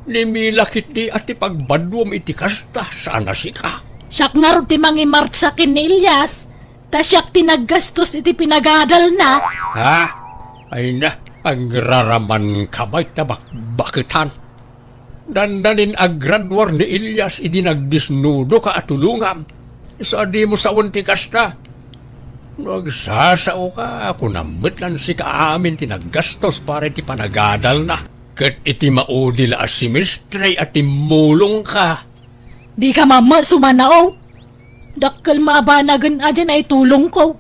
Ni Mila ketdi a ti pagbaduam iti kasta, saan a sika. Siak ngarud ti mangimartsa ken ni Elias, ta siak ti naggastos iti pinagadalna. Ha? Ay na, agraraman ka, Mike, ta bakbaketan. Dandanin aggraduar ni Elias idi nagdisnudoka a tulongam. Isu a dimo sawen ti kasta. No agsasaoka, kunam met lan sika amin ti naggastos para iti panagadalna. Ket iti maudil a semestre a timmulongka. Dika mamma sumanao. Dakkel maabanagen a diay naitulongko.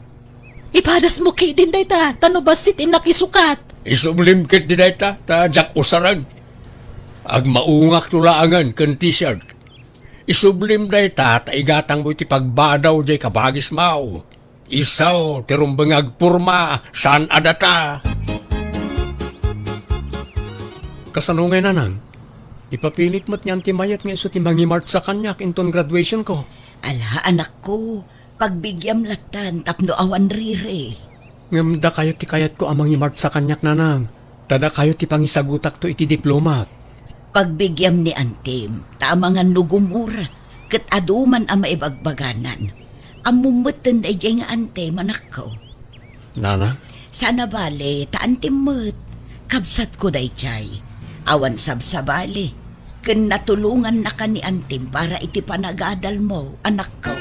Ipadasmo ketdin dayta, ta no bassit innak isukat. Isublim ketdi dayta, ta diak usaren. Agmaungakto laengen ken t-shirt. Isublim dayta, ta igatangmo iti pagbadaw diay kabagismo. Isu ti rumbeng nga agporma, saan a data. Kasano ngay, nanang? Ipapilit met ni Auntie Mayet nga isu ti mangimartsa kaniak inton graduationko. Ala, anakko, pagbigyam lattan tapno awan riri. Ngem dakayo ti kayatko a mangimartsa kaniak, nanang. Ta dakayo ti pangisagutakto iti diplomak. Pagbigyam ni antim, ta amangan no gumura, ket adu man a maibagbaganan. Ammom metten daydiay nga antim, anakko. Nana? Saan a bale, ta antim met. Kabsatko daydiay. Awan sabsabali. Ken natulongannaka ni antim para iti panagadalmo, anakko.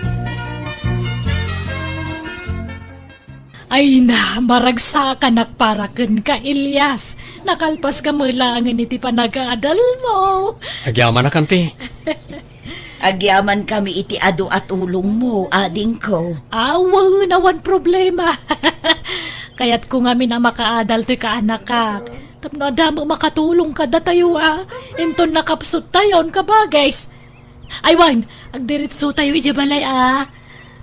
Ay na, maragsakanak para kenka, Elias. Nakalpaska met laengen iti panagadalmo. Agyamanak, anti. Agyamankami iti adu a tulongmo, adingko. Awan, awan problema. Kayatko ngamin a makaadal toy kaanakak. Tapno adda met makatulong kadatayo a. Inton nakapsuttayon, kabages. Ay wen, agdiretsotayo idiay balay a.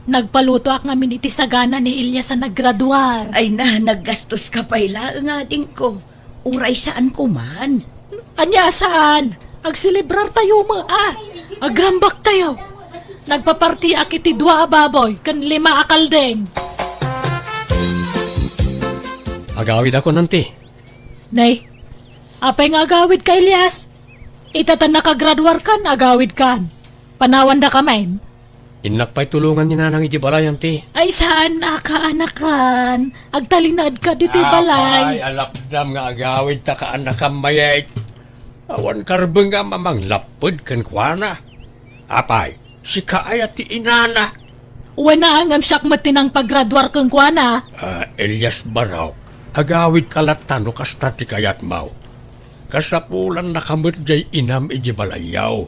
Nagpalutoak ngamin iti sagana ni Elias a naggraduar. Ay na, naggastoska pay laeng, adingko. Uray saan koman. Ania a saan? Agselebrartayo met a. Agrambaktayo. Nagpapartiak iti dua a baboy ken lima a kaldeng. Agawidakon, anti. Nay, apay nga agawidka, Elias? Ita ta nakagraduarkan, agawidkan. Panawandaka met. Innak pay tulongan ni nanang idiay balay, anti. Ay, saan a kaanakan? Agtalinaedka ditoy balay. Apay, alapdam nga agawidta kaanakam, Mayet. Awan karbengam a manglapped kenkuana. Apay, sika aya ti inana? Wen a, ngem siak met ti nangpagraduar kenkuana. Ah, Elias Barok, agawidka latta no kasta ti kayatmo. Kasapulannaka met diay inam idiay balayyo.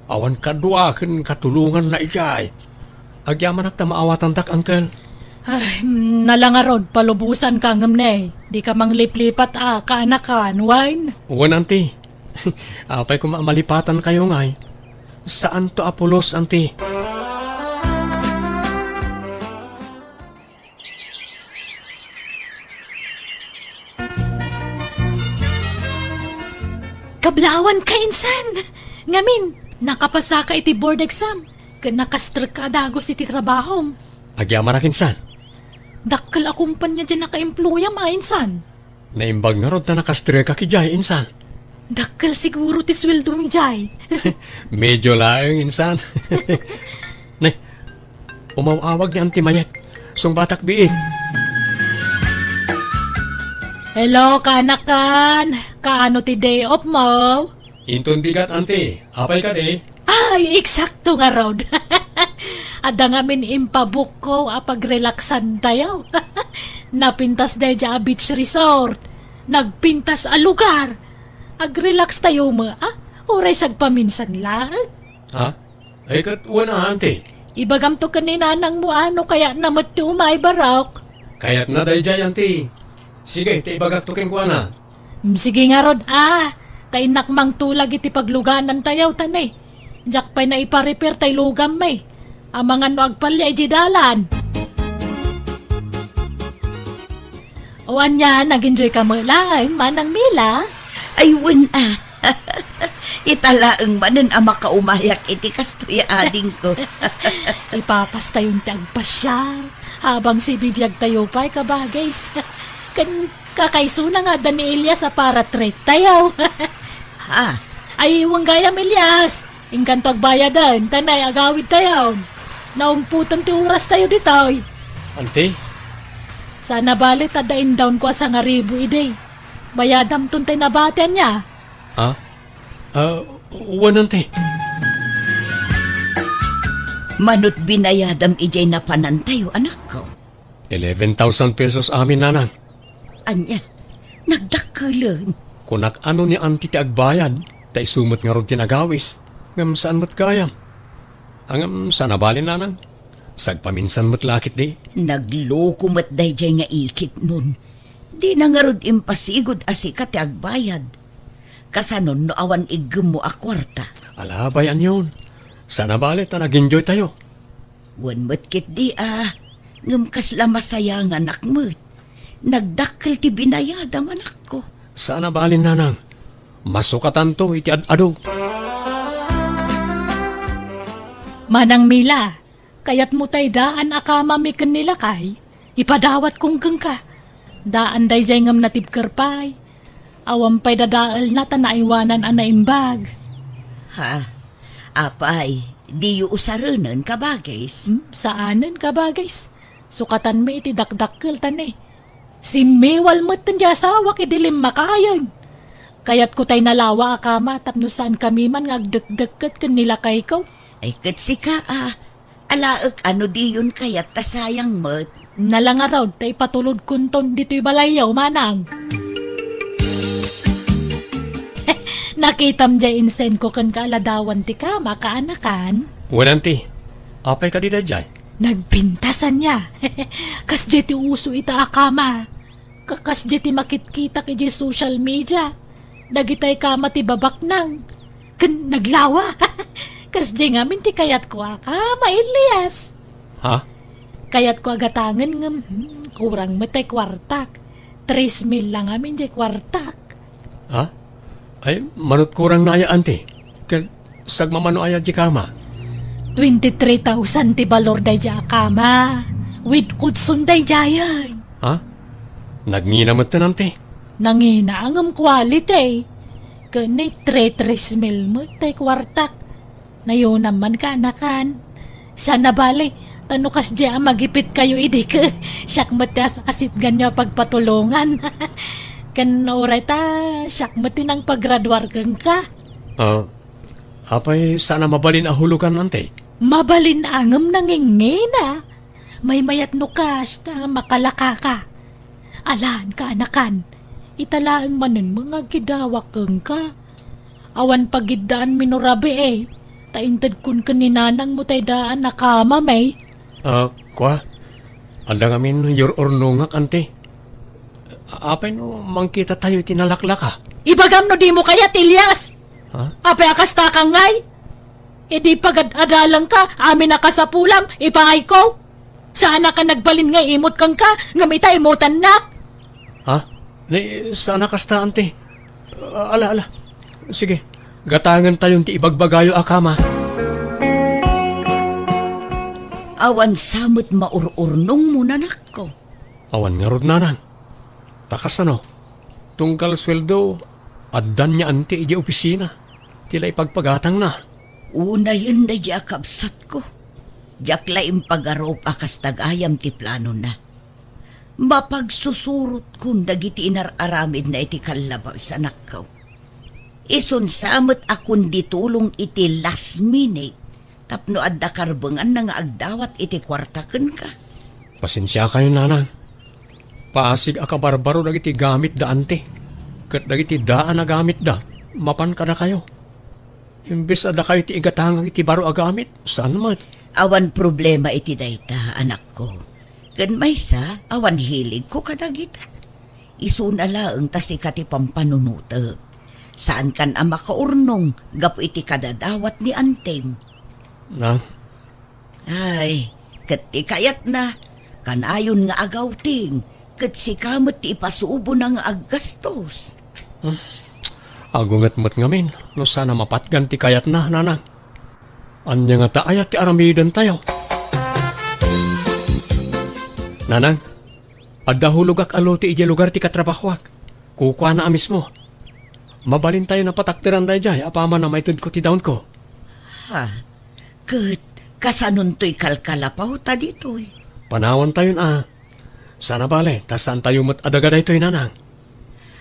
Awan kadua ken katulonganna idiay. Agyamanak ta maawatandak, uncle. Ay, mm, nala ngarud, palubosanka ngem ne. Dika mangliplipat a kaanakan, wen? Wen, anti. Apay koma a malipatankayo ngay? Saanto a pulos, anti. Kablaawanka insan! Ngamin, nakapasaka iti board exam, ken nakastrekka a dagus iti trabahom. Agyamanak insan. Dakkel a kompania diay nakaemployam a insan. Naimbag ngarud ta nakastreka idiay, insan. Dakkel siguro ti sueldo idiay. Medyo laeng, insan. Ne, umaw-awag ni Auntie Mayet. Sungbatak biit. Hello, kaanakan. Kaano ti day off mo? Inton bigat, Auntie. Apay kadi? Ay, eksakto ngarud. Adda ngamin impabukko a pagrelaksantayo. Napintas daydiay a beach resort. Nagpintas a lugar. Agrelakstayo met, a? Uray sagpaminsan laeng. Ha? Ay, ket wen a, Auntie. Ibagamto ken ni nanangmo a no kayatna met ti umay, barok. Kayatna daydiay, Auntie. Sige, ti ibagakto kenkuana. Mm, sige ngarud, a. Ta innak mangtulag iti pagluganantayo, ta ne, diak pay naipa-repair tay lugammi. Amangan no agpalia idiay dalan. O ania, nag-enjoy ka met laeng, Manang Mila? Ay, wen a. Ita laeng manen a makaumayak iti kastoy a adingko. Ipapastayon ti agpasiar, habang sibibiagtayo pay, kabagays. Ken kakaisuna nga adda ni Elias a para treat tayo. Ha? Ay, wen gayam, Elias. Inkanto agbayaden, ta nay agawidtayo. Naungpoten ti orastayo ditoy. Auntie? Saan a bale ta adda indawnko a sangaribu idi. Bayadamton tay nabati, ania? Ah? Ah, wen, Auntie. Manut binayadam idiay napanantayo, anakko? Eleven thousand pesos amin, Nanang. Ania? Nagdakkelen. Kunak a no ni Auntie ti agbayad, ta isu met ngarud ti nagawis. Ngem saan met gayam. Ngem saan a bale, Nanang. Sagpaminsan met la ketdi. Nagloko met daydiay nga ikitmon. Dina ngarud impasigud a sika ti agbayad. Kasanon no awan iggemmo a kuarta? Ala, bay-anyon. Saan a bale ta nag-enjoy tayo. Wen met ketdi a, ngem kasla masayanganak met. Nagdakkel ti binayadam, anakko. Saan a bale, Nanang. Masukatanto iti ad-adu. Manang Mila, kayatmo tay daan a kamami ken ni lakay? Ipadawatko kenka. Daan daydiay ngem natibker pay. Awan pay dadaelna ta naaywanan a naimbag. Ha? Apay, diyo usarenen, kabagis? Hmm, saanen, kabagis. Sukatanmi iti dakdakkel ta ne, simmiwal metten ti asawak idi limmakayen. Kayatko tay nalawa a kama tapno saankami man nga agdekdekket ken ni lakayko. Ay, ket sika a, alaek a no diyon kayat ta sayang met. Nala ngarud ta ipatulodkonton ditoy balayyo, manang. Nakitam diay insendko kenka a ladawan ti kama, kaanakan? Wen, Auntie. Apay kadi daydiay? Nagpintas ania. Kasdiay ti uso ita a kama. Ka-, kasdiay ti makitkitak idiay social media. Dagitay kama ti babaknang ken naglawa. Kasdiay ngamin ti kayatko a kama, Elias. Ha? Kayatko a gatangen ngem, hmm, kurang met tay kuartak. Tres mil la ngamin diay kuartak. Ha? Ay, manut kurangna aya, Auntie? Ket sagmamano aya diay kama? Twenty-three thousand ti balor daydiay a kama. With kutson daydiayen. Ha? Nagngina metten, Auntie? Nangina ngem quality. Ken ni tres tres mil met tay kuartak. Nayonam man, kaanakan. Saan a bale, ta no kasdiay a magipitkayo idi, ket siak met ti as-asitganyo a pagpatulongan. Ken uray ta siak met ti nangpagraduar kenka. Ah, apay saan a mabalin a hulogan, Auntie? Mabalin a ngem nangingina. Maymayat no kasta, makalakaka. Alan, kaanakan, ita laeng manen nga agkidawak kenka. Awan pagiddaanmi no rabii, ta intedkon ken ni nanangmo tay daan a kamami. Ah, kua? Adda ngamin yur-urnongak, Auntie. Apay no mangkitatayo iti nalaklaka? Ibagam no dimo kayat, Elias! Ha? Apay a kasta ka ngay? Idi pagad-adalangka, amin a kasapulam, ipaayko. Saanak a nagbalin nga imut kenka, ngem ita imutannak. Ha? Ni, saan a kasta, Auntie. Ah, ala, ala. Sige, gatangentayon ti ibagbagayo a kama. Awan sa met maur-urnongmo, nanakko. Awan ngarud, nanang. Ta kasano? Tunggal sueldo, addan ni Auntie idiay opisina. Ti la ipagpagatangna. Unayen daydiay a kabsatko. Diak la impagarup a kas tagayam ti planona. Mapagsusurotkon dagiti inar-aramidna iti kallabas, anakko. Isun sa met a kundi tulong iti last minute tapno adda karbenganna nga agdawat iti kuarta kenka. Pasensiakayo, nanang. Paasig a kabarbaro dagiti gamitda, anti. Ket dagiti daan a gamitda, mapan kadakayo. Imbes a dakayo ti igatangan iti baro a gamit, saan met? Awan problema iti dayta, anakko. Ken maysa, awan hiligko kadagita. Isuna laeng ta sika ti pampanunotek. Saankan a makaurnong gapu iti kadadawat ni antim. Na? Ay, ket ti kayatna, kanayon nga agawting, ket sika met ti ipasubona nga aggastos. Hmm. Agunget met ngamin, no saan a mapatgan ti kayatna, nanang. Ania ngata aya ti aramidentayo? Nanang, adda hulogak a lote idiay lugar ti katrabahoak. Kukuana a mismo. Mabalintayon a patakderan daydiay apaman a maitedko ti dawnko. Ha? Ket kasanontoy kalkalapawta ditoy? Panawantayon a. Saan a bale, ta saantayo met a daga daytoy, nanang.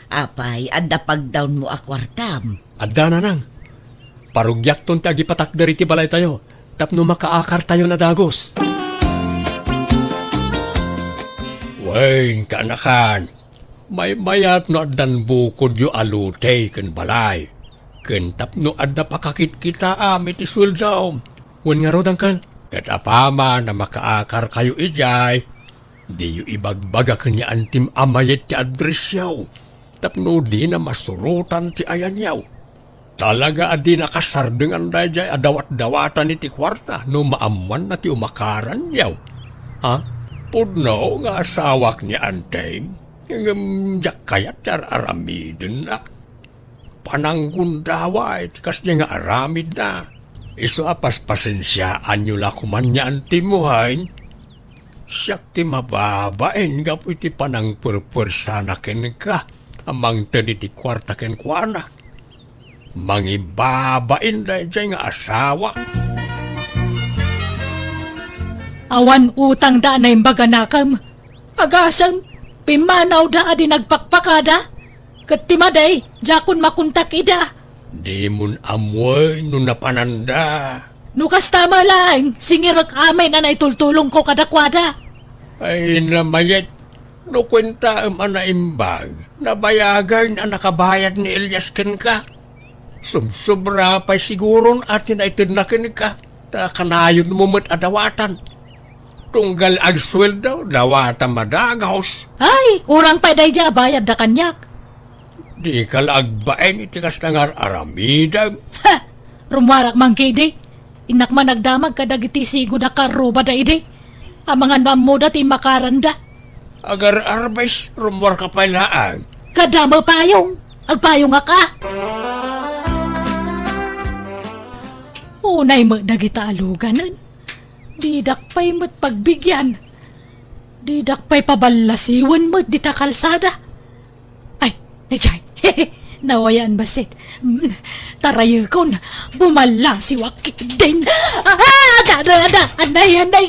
Apay, adda pagdawnmo a kuartam? Adda, nanang. Parugiakton ti agipatakder iti balaytayo tapno makaakartayon a dagus. Wen, kaanakan, maymayat no addan bukodyo a lote ken balay, ken tapno adda pakakitkitaam iti sueldo. Wen ngarud, uncle. Ket apaman a makaakarkayo idiay, diyo ibagbaga ken ni antim a mayat ti addressyo, tapno dina masurotan ti ayanyo. Talaga a dina kasardengan daydiay a dawat-dawatan iti kuarta no maammoanna ti umakaranyo. Ha? Pudno nga asawak ni antim, ngem diak kayat ti ar-aramidenna. Pananggundaway ti kasdiay nga aramidna. Isu a paspasensiaanyo la koman ni antim, wen? Siak ti mababain gapu iti panangpuerpuersana kenka a mangted iti kuarta kenkuana. Mangibabain daydiay nga asawa. Awan utangda a naimbag a nakam. Agasem, pimmanawda a di nagpakpakada. Ket ti madi, diakon makontak ida. Dimon ammoen no napananda. No kasta met laeng, singirek amin a naitultulongko kadakuada. Ay, namayat. No kuentaem a naimbag, nabayagen a nakabayad ni Elias kenka. Sumsobra pay siguron a ti naitedna kenka, ta kanayonmo met a dawatan. Tunggal agsueldo, dawatam a dagus. Ay, kurang pay daydiay a bayadda kaniak. Dika la agbain iti kasta nga ar-aramidem. Ha! Rummuarak man ketdi. Innak man agdamag kadagiti sigud a karrubada idi. Amangan no ammoda ti immakaranda. Agar-arbes, rummuarka pay laeng. Kada mapayong, agpayongak a. Unay met dagita a luganen. Didak pay met pagbigian. Didak pay paballasiwen met dita kalsada. Ay, daydiay. Nawayan bassit. Mm, tarayekon. Bumallasiwak ketdin. Ah, ada, ada, ada. Anay, anay.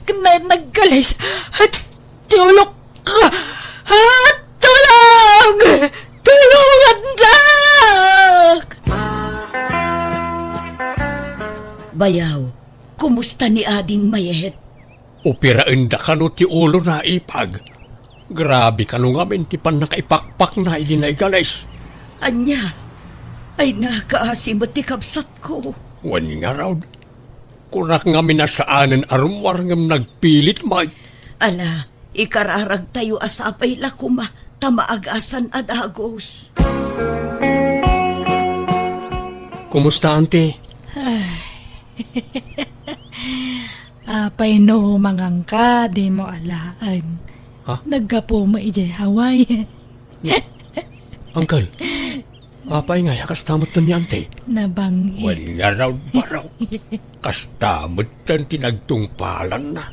Kna nagkalis. At tulok. Ah, tulong! Tulungan dak! Bayaw, kumusta ni ading mayat? Operaenda kano ti ulona, ipag. Grabe kano ngamin ti pannakaipakpakna idi naigalis. Ania? Ay, nakaasi met ti kabsatko. Wen ngarud, kunak ngamin a saanen a rummuar ngem nagpilit met. Ala, ikararagtayo a sapay la koma ta maagasan a dagus. Kumusta, Auntie? Ay. Apay no mangangka, dimo alaen. Ha? Naggapu mo idiay Hawaii. Uncle, apay ngay a kasta met ni Auntie? Nabang-, Wen ngarud, baro. Kasta met ti nagtungpalanna.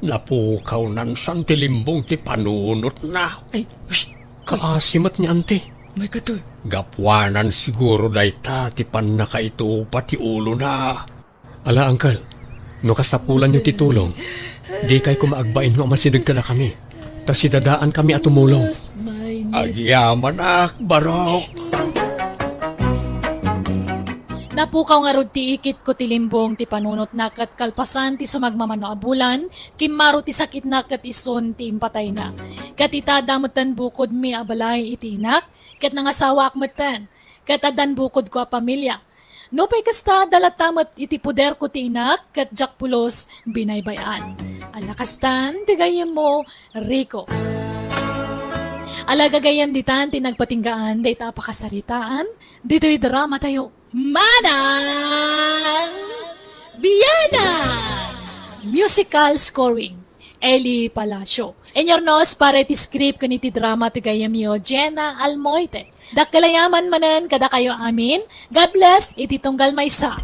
Napukawnan san ti limbong ti panunotna. Ay, shh! Kaasi met ni Auntie. May katoy. Gapuanan siguro dayta ti pannakaitupa ti ulona. Ala, Uncle, no kasapulanyo ti tulong, dikay koma agbain nga umasideg kadakami. Ta sidadaankami a tumulong. Agyamanak, barok. Napukaw ngarud ti ikitko ti limbong ti panunotna ket kalpasan ti sumagmamano a bulan, kimmaro ti sakitna ket isun ti impatayna. Ket ita adda metten bukodmi a balay iti inak, ket nangasawaak metten, ket addan bukodko a pamilia. Nupay kasta, adda latta met iti poderko ti inak, ket diak pulos binaybay-an. Ala kastan ti gayyemmo, Rico. Ala gagayyem, ditan ti nagpatinggaan dayta a pakasaritaan ditoy dramatayo. Manang Biana! Musical scoring, Eli Palacio. Inurnos para iti script ken iti drama ti gayyemyo, Jenna Almoite. Dakkel a yaman manen kadakayo amin. God bless iti tunggal maysa.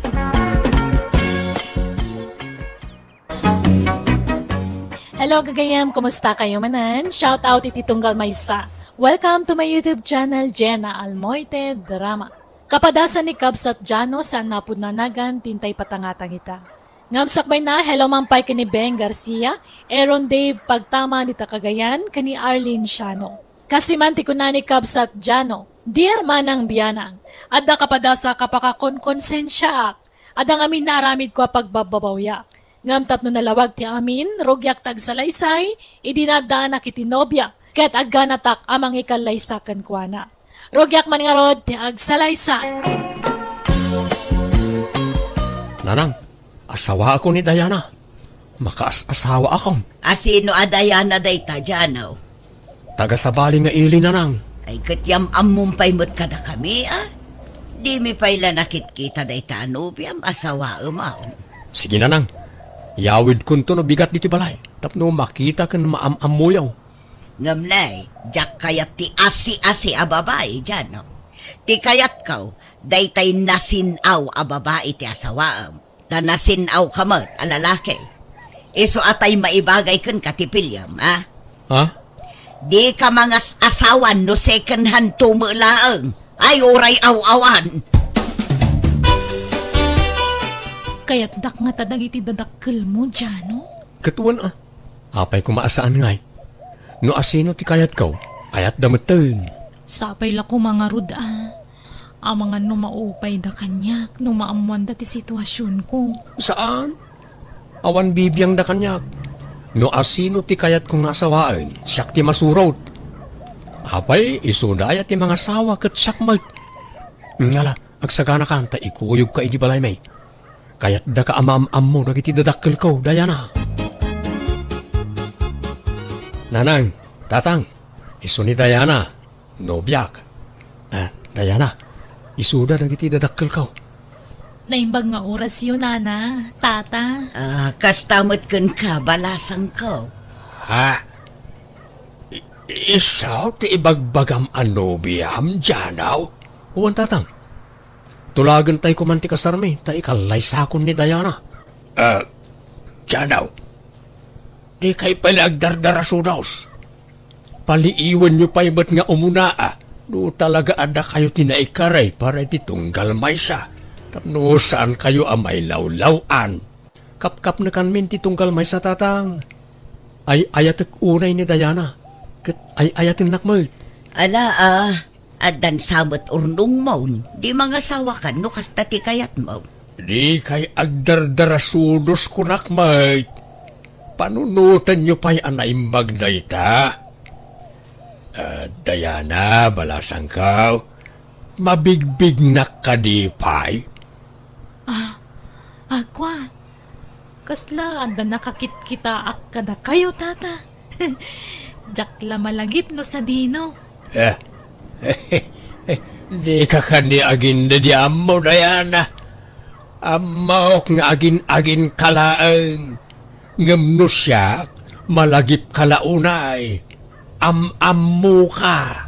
Hello, gagayyem. Kumusta kayo manen? Shout out iti tunggal maysa. Welcome to my YouTube channel, Jenna Almoite Drama. Kapadasan ni Kabsat Jano, saan napudno a nagan ti intay patangatang ita. Ngem sakbayna, hello man pay ken ni Beng Garcia, Aaron Dave Pagtama dita Cagayan, ken ni Arlene Siano. Kastoy man ti kuna ni Kabsat Jano, "Dear Manang Bianang, adda kapadasak a pakakonkonsensiaak. Adda ngamin naaramidko a pagbabbabawyak. Ngem tapno nalawag ti amin, rugiak ti agsalaysay idi naaddaanak iti nobia, ket agganatak a mangikallaysa kenkuana." Rugiak man ngarud ti agsalaysay. Nanang, asawaakon ni Diana. Makaas-asawaakon. A sino a Diana dayta, Jano? Taga-Sabali nga ili, Nanang. Ay, ket yam-ammom pay met kadakami, a? Dimi pay la nakitkita dayta a nobiam, asawaem, a? Sige, Nanang. Yawidkonto no bigat ditoy balay tapno makita ken maam-ammoyo. Ngem ne, diak kayat ti asi-asi a babai, Jano. Ti kayatko, daytay nasin-aw a babai ti asawaem. Ta nasin-awka met a lalaki. Isu a tay maibagay kenka ti piliem, a? Ha? Dika mangas-asawa no second hand to met laeng. Ay, uray aw-awan. Kayatdak ngata dagiti dadakkelmo, Jano? Ket wen a. Apay koma a saan ngay? No asino ti kayatko, kayatda metten. Sapay la koma ngarud a. Amangan no maupayda kaniak no maammoanda ti situasionko. Saan? Awan bibiangda kaniak. No asino ti kayatko nga asawaen, siak ti masurot. Apay, isuda aya ti mangasawa ket siak met. Ngala, agsaganakan ta ikuyogka iti balaymi. Kayatdaka a maam-ammo dagiti dadakkelko, Diana. Nanang, Tatang, isu ni Diana, nobiak. Ah, Diana, isuda dagiti dadakkelko. Naimbag nga orasyo, Nana, Tata. Ah, kasta met kenka, balasangko. Ha? I-, isu ti ibagbagam a nobiam, Jano? Wen, Tatang. Tulagentay koman ti kasarmi, ta ikallaysakon ni Diana. Ah, Jano, dikay pay la agdardarasudos. Paliiwenyo pay met nga umuna, a, no talaga a dakayo ti naikari para iti tunggal maysa, tapno saankayo a mailawlaw-an. Kapkapnekanmin ti tunggal maysa, Tatang. Ay-ayatek unay ni Diana, ket ay-ayatennak met. Ala, a, addan sa met urnongmon, di mangasawakan no kasta ti kayatmo. Dikay agdardarasudos, kunak met. Panunotenyo pay a naimbag dayta. Ah, Diana, balasangko, mabigbignak kadi pay? Ah, agwa. Kasla adda nakakitkitaak kadakayo, Tata? Diak la malagip no sadino. Eh, dika kadi agin-, di ammo, Diana. Ammok nga agin-aginka laeng. Ngem no siak, malagipka la unay. Am-ammoka.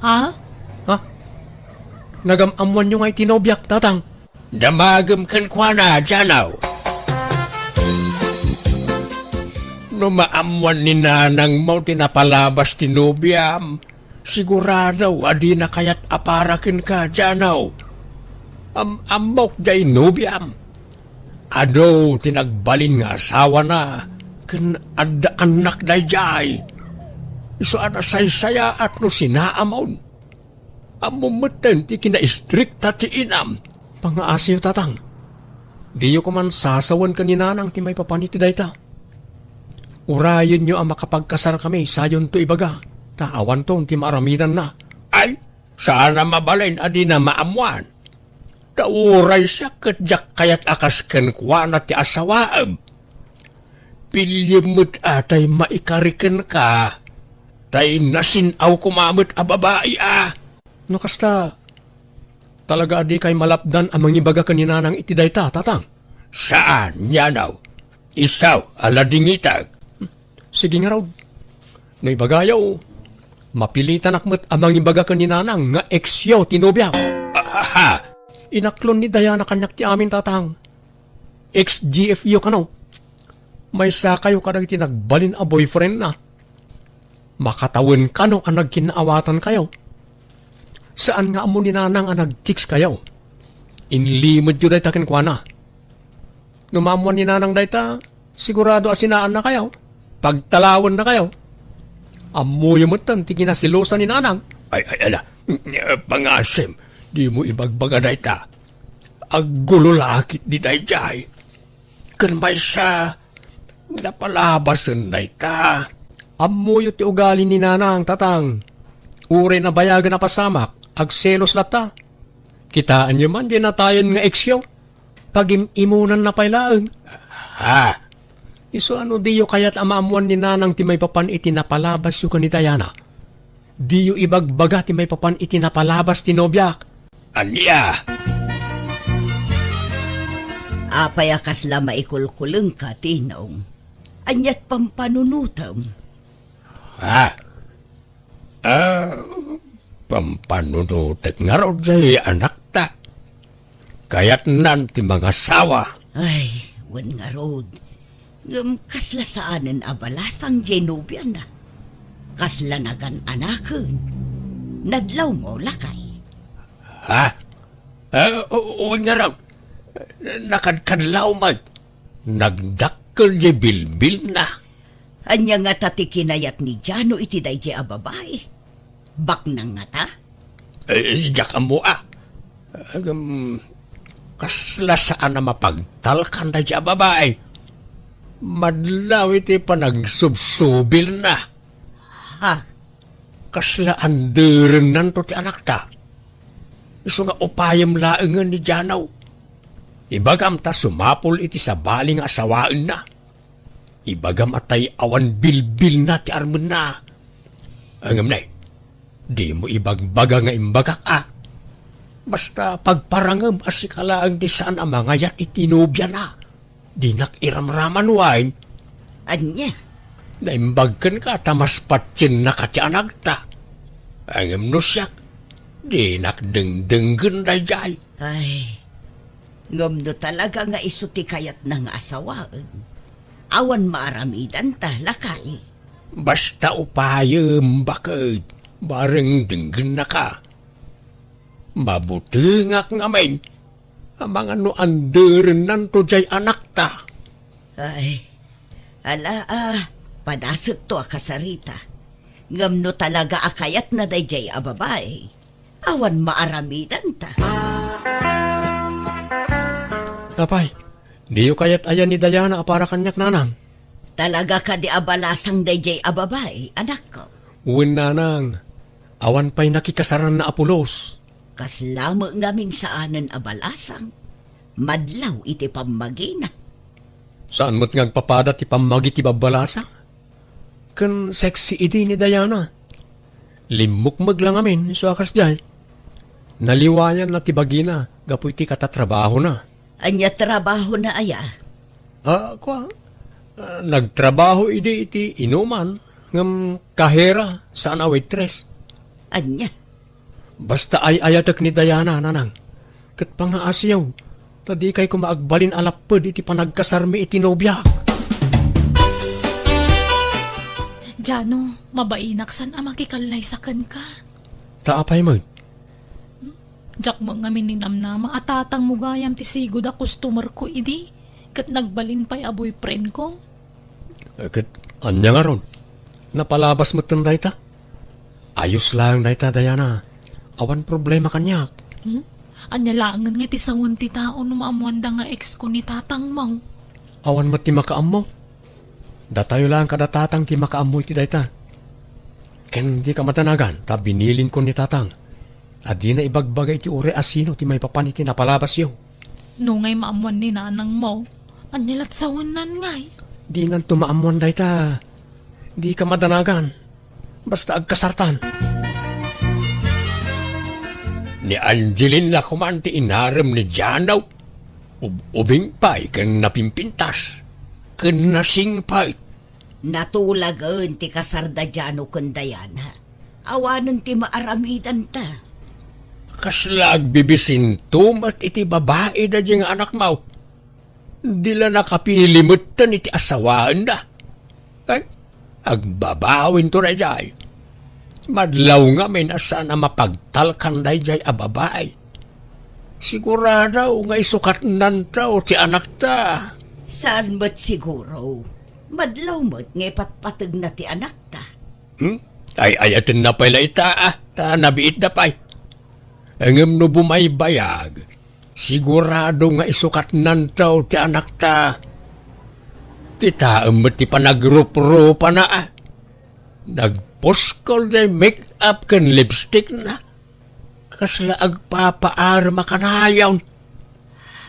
Ha? Ha? Nagam-ammoanyo ngay ti nobiak, Tatang? Damagem kenkuana, Jano. No maammoan ni nanangmo ti napalabas ti nobiam, Sigurado a dina kayat a para kenka, Jano. Am-, ammok jay nobiam. Adu ti nagbalin nga asawana ken adda annak daydiay. Isu a nasaysayaat no sinaamon. Ammom metten ti kinaistrikta ti inam. Pangaasiyo, tatang. Diyo koman sasawen ken ni nanang ti maipapan iti dayta. Urayenyo a makapagkasarkami, sayonto ibaga, ta awanton ti maaramidanna. Ay, saan a mabalin a dina maammuan. Ta uray siak ket diak kayat a kas kenkuana ti asawaem. Piliem met a tay maikari kenka, tay nasin-aw koma met a babai a. No kasta, talaga a dikay malapdan a mangibaga ken ni nanang iti dayta, tatang? Saan, Jano. Isu a ladingitek. Sige ngarud. No ibagayo, mapilitanak met a mangibaga ken ni nanang nga ex-yo ti nobia. Ahaha! Inaklon ni Diana kaniak ti amin, tatang. Ex-G F yo kano. Maysakayo kadagiti nagbalin a boyfriendna. Makatawen kano a nagkinaawatankayo. Saan nga ammo ni nanang a nag-text kayo. Inlimedyo dayta kenkuana. No maammuan ni nanang dayta, sigurado a sinaannakayo. Pagtalawennakayo. Ammoyo metten ti kinaselosan ni nanang. Ay, ay, ala. Pangasim, dimo ibagbaga dayta. Aggulo la ketdi daydiay. Ken maysa, napalabasen dayta. Ammoyo ti ugali ni nanang, tatang. Uray nabayagen a pasamak, agselos latta. Kitaenyo man diay natayen nga ex-yo. Pagim-imonanna pay laeng. Ha? Isu a no diyo kayat a maammuan ni nanang ti maipapan iti napalabasyo ken ni Diana, diyo ibagbaga ti maipapan iti napalabas ti nobiak. Ania? Apay a kasla maikulkulengka, Tinong? Aniat pampanunotem? Ha? Ah, pampanunotek ngarud jay anakta. Kayatnan ti mangasawa. Ay, wen ngarud. Ngem kasla saanen a balasang jay nobiana. Kasla nagan-anaken. Nadlawmo, lakay. Ha? Ah, o-, wen ngarud. Nakadkadlaw met. Nagdakkel jay bilbilna. Ania ngata ti kinayat ni Jano iti daydiay a babai? Baknang ngata? Eh, diak ammo a. Agam, kasla saan a mapagtalkan daydiay a babai. Madlaw iti panagsubsubilna. Ha? Kasla anderennanto ti anakta. Isu nga upayem laengen ni Jano. Ibagam ta sumapul iti sabali nga asawaenna. Ibagam a tay awan bilbilna ti armenna. Ngem nay, dimo ibagbaga nga imbagak a. Basta pagparangem a sika laeng ti saan a mangayat iti nobiana. Dinak iramraman wen. Ania? Naimbag kenka ta mas patiennaka ti anakta. Ngem no siak, dinak dengdenggen daydiay. Ay, ngem no talaga nga isu ti kayatna nga asawaen, awan maaramidanta, lakay. Basta upayem, baket, bareng denggennaka. Mabutengak ngamin amangan no anderennanto jay anakta. Ay, ala a, padasekto a kasarita. Ngem no talaga a kayatna daydiay a babai, awan maaramidanta. Apay, diyo kayat aya ni Diana a para kaniak, nanang? Talaga kadi a balasang daydiay a babai, anakko? Wen, nanang, awan pay nakikasaranna a pulos. Kasla met ngamin saanen a balasang. Madlaw iti pammagina. Saan met nga agpapada ti pammagi ti babbalasang? Ken sexy idi ni Diana. Limmukmeg la ngamin isu a kasdiay. Naliwayanna ti bagina gapu iti katatrabahona. Ania trabahona aya? Ah, kua, ah, nagtrabaho idi iti inuman, ngem kahera, saan a waitress. Ania? Basta ay-ayatek ni Diana, nanang. Ket pangaasiyo, ta dikay koma agbalin a lapped iti panagkasarmi iti nobiak. Jano, mabainak saan a makikallaysa kenka. Ta apay met? Diak met ngamin ninamnama a tatangmo gayam ti sigud a customer ko idi, ket nagbalin pay a boyfriend ko. Eh, ket ania ngarud? Napalabas metten dayta? Ayos laeng dayta, Diana. Awan problema kaniak. Hmm? Ania laengen nga ti sawen ti tao no maammoanda nga ex ko ni tatangmo? Awan met ti makaammo. Datayo laeng kada tatang ti makaammo iti dayta. Ken dika madanagan ta binilinko ni tatang a dina ibagbaga iti uray a sino ti maipapan iti napalabasyo. No ngay maammoan ni nanangmo, ania lat sawennan ngay? Dinanto maammoan dayta. Dika madanagan. Basta agkasartan. Ni Angeline la koman ti inarem ni Jano. Ub-, ubing pay ken napimpintas. Ken nasingpet. Natulagen ti kasarda Jano ken Diana. Awanen ti maaramidanta. Kasla agbibisinto met iti babai daydiay nga anakmo. Di la nakapili metten iti asawaenna. Ay, agbabawinto daydiay. Madlaw ngamin a saan a mapagtalkan daydiay a babai. Sigurado nga isukatnanto ti anakta. Saan met siguro? Madlaw met nga ipatpategna ti anakta. Hmm? Ay-ayatenna pay la ita, ah, ta nabiitda pay. Ngem no bumaybayag, sigurado nga isukatnanto ti anakta. Kitaem met ti panagruprupana, ah. Nagpuskol diay make-up ken lipstickna. Kasla agpapaarem a kanayon.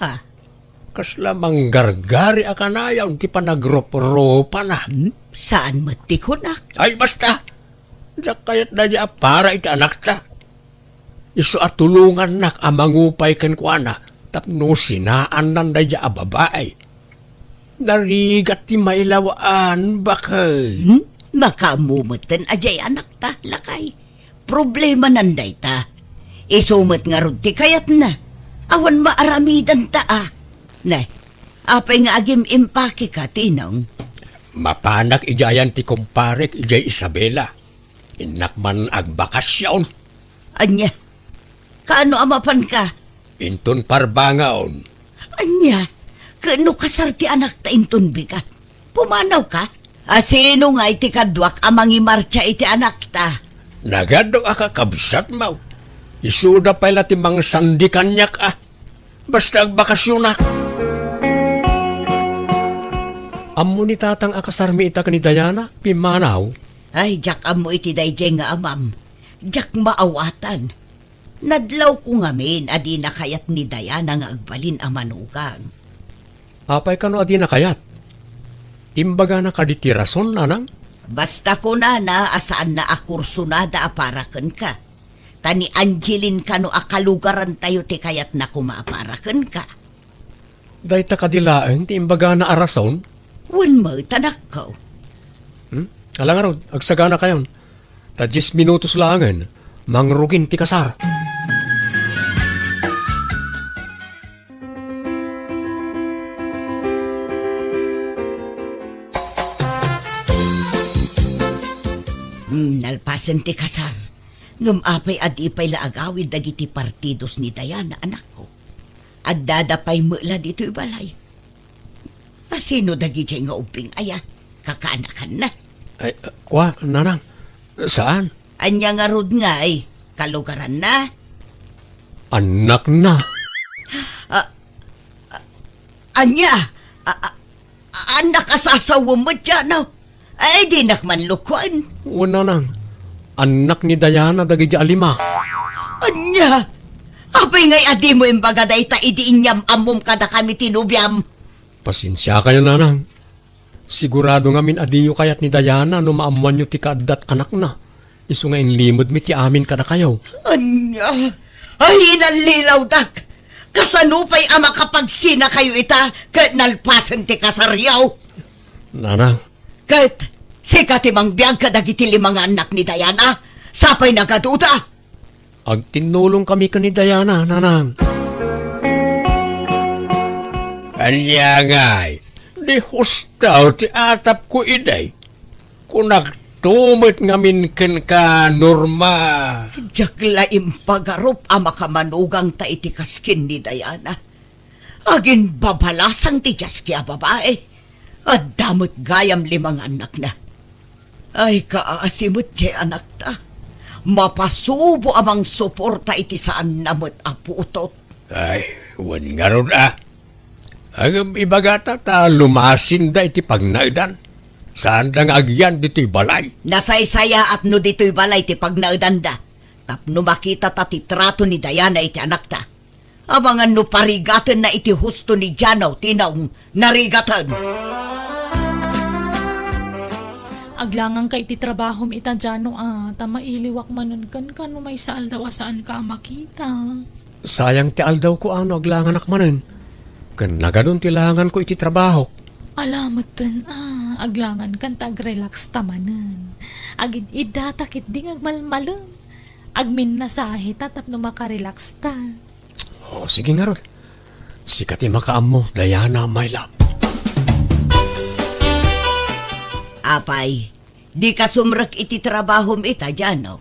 Ha? Kasla manggargari a kanayon ti panagruprupana. Hmm? Saan met ti kunak? Ay, basta! Diak kayat daydiay a para iti anakta. Isu a tulongannak a mangupay kenkuana tapno sinaannan daydiay a babai. Narigat ti mailawaan, bakay. Hmm? Makaammo metten a diay anakta, lakay. Problemanan dayta. Isu met ngarud ti kayatna. Awan maaramidanta, a. Ne, apay nga agim-impakeka, Tinong? Mapanak idiayan ti kumparek idiay Isabela. Innak man agbakasyon. Ania? Kaano a mapanka? Inton parbangaon. Ania? Ket no kasar ti anakta inton bigat, pumanawka? A sino ngay ti kaduak a mangimartsa iti anakta? Nagadu a kakabsatmo. Isuda pay la ti mangsandi kaniak, a. Basta agbakasyonak. Ammo ni tatang a kasarmi ita ken ni Diana, pimmanaw. Ay, diak ammo iti daydiay nga amam. Diak maawatan. Nadlawko ngamin a dina kayat ni Diana nga agbalin a manugang. Apay kano a dina kayat? Imbagana kadi ti rason, nanang? Basta kunana a saanna a kursonada a para kenka. Ta ni Angeline kano a kalugarantayo ti kayatna koma a para kenka. Dayta kadi laeng ti imbagana a rason? Wen met, anakko. Hmm? Ala ngarud, agsaganakayon. Ta dies minutos laengen, mangrugin ti kasar. Hmm, nalpasen ti kasar. Ngem apay a di pay la agawid dagiti partidos ni Diana, anakko? Addada pay met la ditoy balay. A sino dagidiay nga ubbing aya? Kakaanakanna? Ay, kua, nanang. Saan? Ania ngarud ngay? Kalugaranna? Annakna. A, a, ania? A, a, annak a sasawem met, Jano? Ay, dinak man lukuen. Wen, nanang. Annak ni Diana dagidi a lima. Ania? Apay ngay a dimo imbaga dayta idi inyam-ammom kadakami ti nobiam? Pasensiakayo, nanang. Sigurado ngamin a diyo kayat ni Diana no maammoanyo ti kaaddat anakna. Isu nga inlimedmi ti amin kadakayo. Ania? Ay, inallilawdak! Kasano pay a makapagsinakayo ita ket nalpasen ti kasaryo? Nanang. Ket sika ti mangbiag kadagiti lima nga annak ni Diana? Sapay nagaduda? Agtinnulongkami ken ni Diana, nanang. Ania ngay? Di husto ti atapko idi. Kunak, Tumet ngamin kenka, Norma. Diak la impagarup a makamanugang ta iti kaskin ni Diana. Aginbabalasang ti diaski a babai. Adda met gayam lima nga annakna. Ay, kaasi met diay anakta. Mapasubo a mangsuporta iti saanna met a putot. Ay, wen ngarud a. Ngem ibagata ta lumasinda iti pagnaedan. Saanda nga agyan ditoy balay. Nasaysayaat no ditoy balay ti pagnaedanda. Tapno makitata ti trato ni Diana iti anakta. Amangan no parigatenna iti husto ni Jano ti naong narigaten. Aglanganka iti trabahom ita, Jano, a, ta mailiwak manen kenka no maysa aldaw a saanka a makita. Sayang ti aldawko a no aglanganak manen. Ken nagadun ti langanko iti trabahok. Ala metten a, aglangankan ta agrelaxta manen. Agid-iddata ketdi nga agmalmalem. Agminnasahe ta tapno makarelaxta. O, sige ngarud. Sika ti makaammo, Diana, my love. Apay, dika sumrek iti trabahom ita, Jano?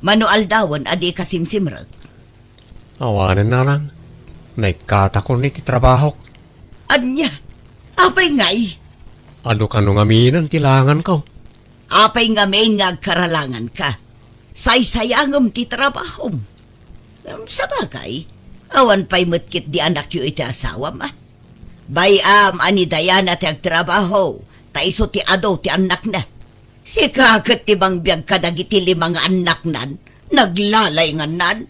Mano aldawen a dika simsimrek? Awanen, nanang. Naikkatakon iti trabahok. Ania? Apay ngay? Adu kano ngaminen ti langanko. Apay ngamin nga agkaralanganka? Saysayangem ti trabahom. Ngem sabagay, awan pay met ketdi anakyo iti asawam, a? Bay-am a ni Diana ti agtrabaho, ta isu ti adu ti annakna. Sika ket ti mangbiag kadagiti lima nga annaknan, naglalayngannan.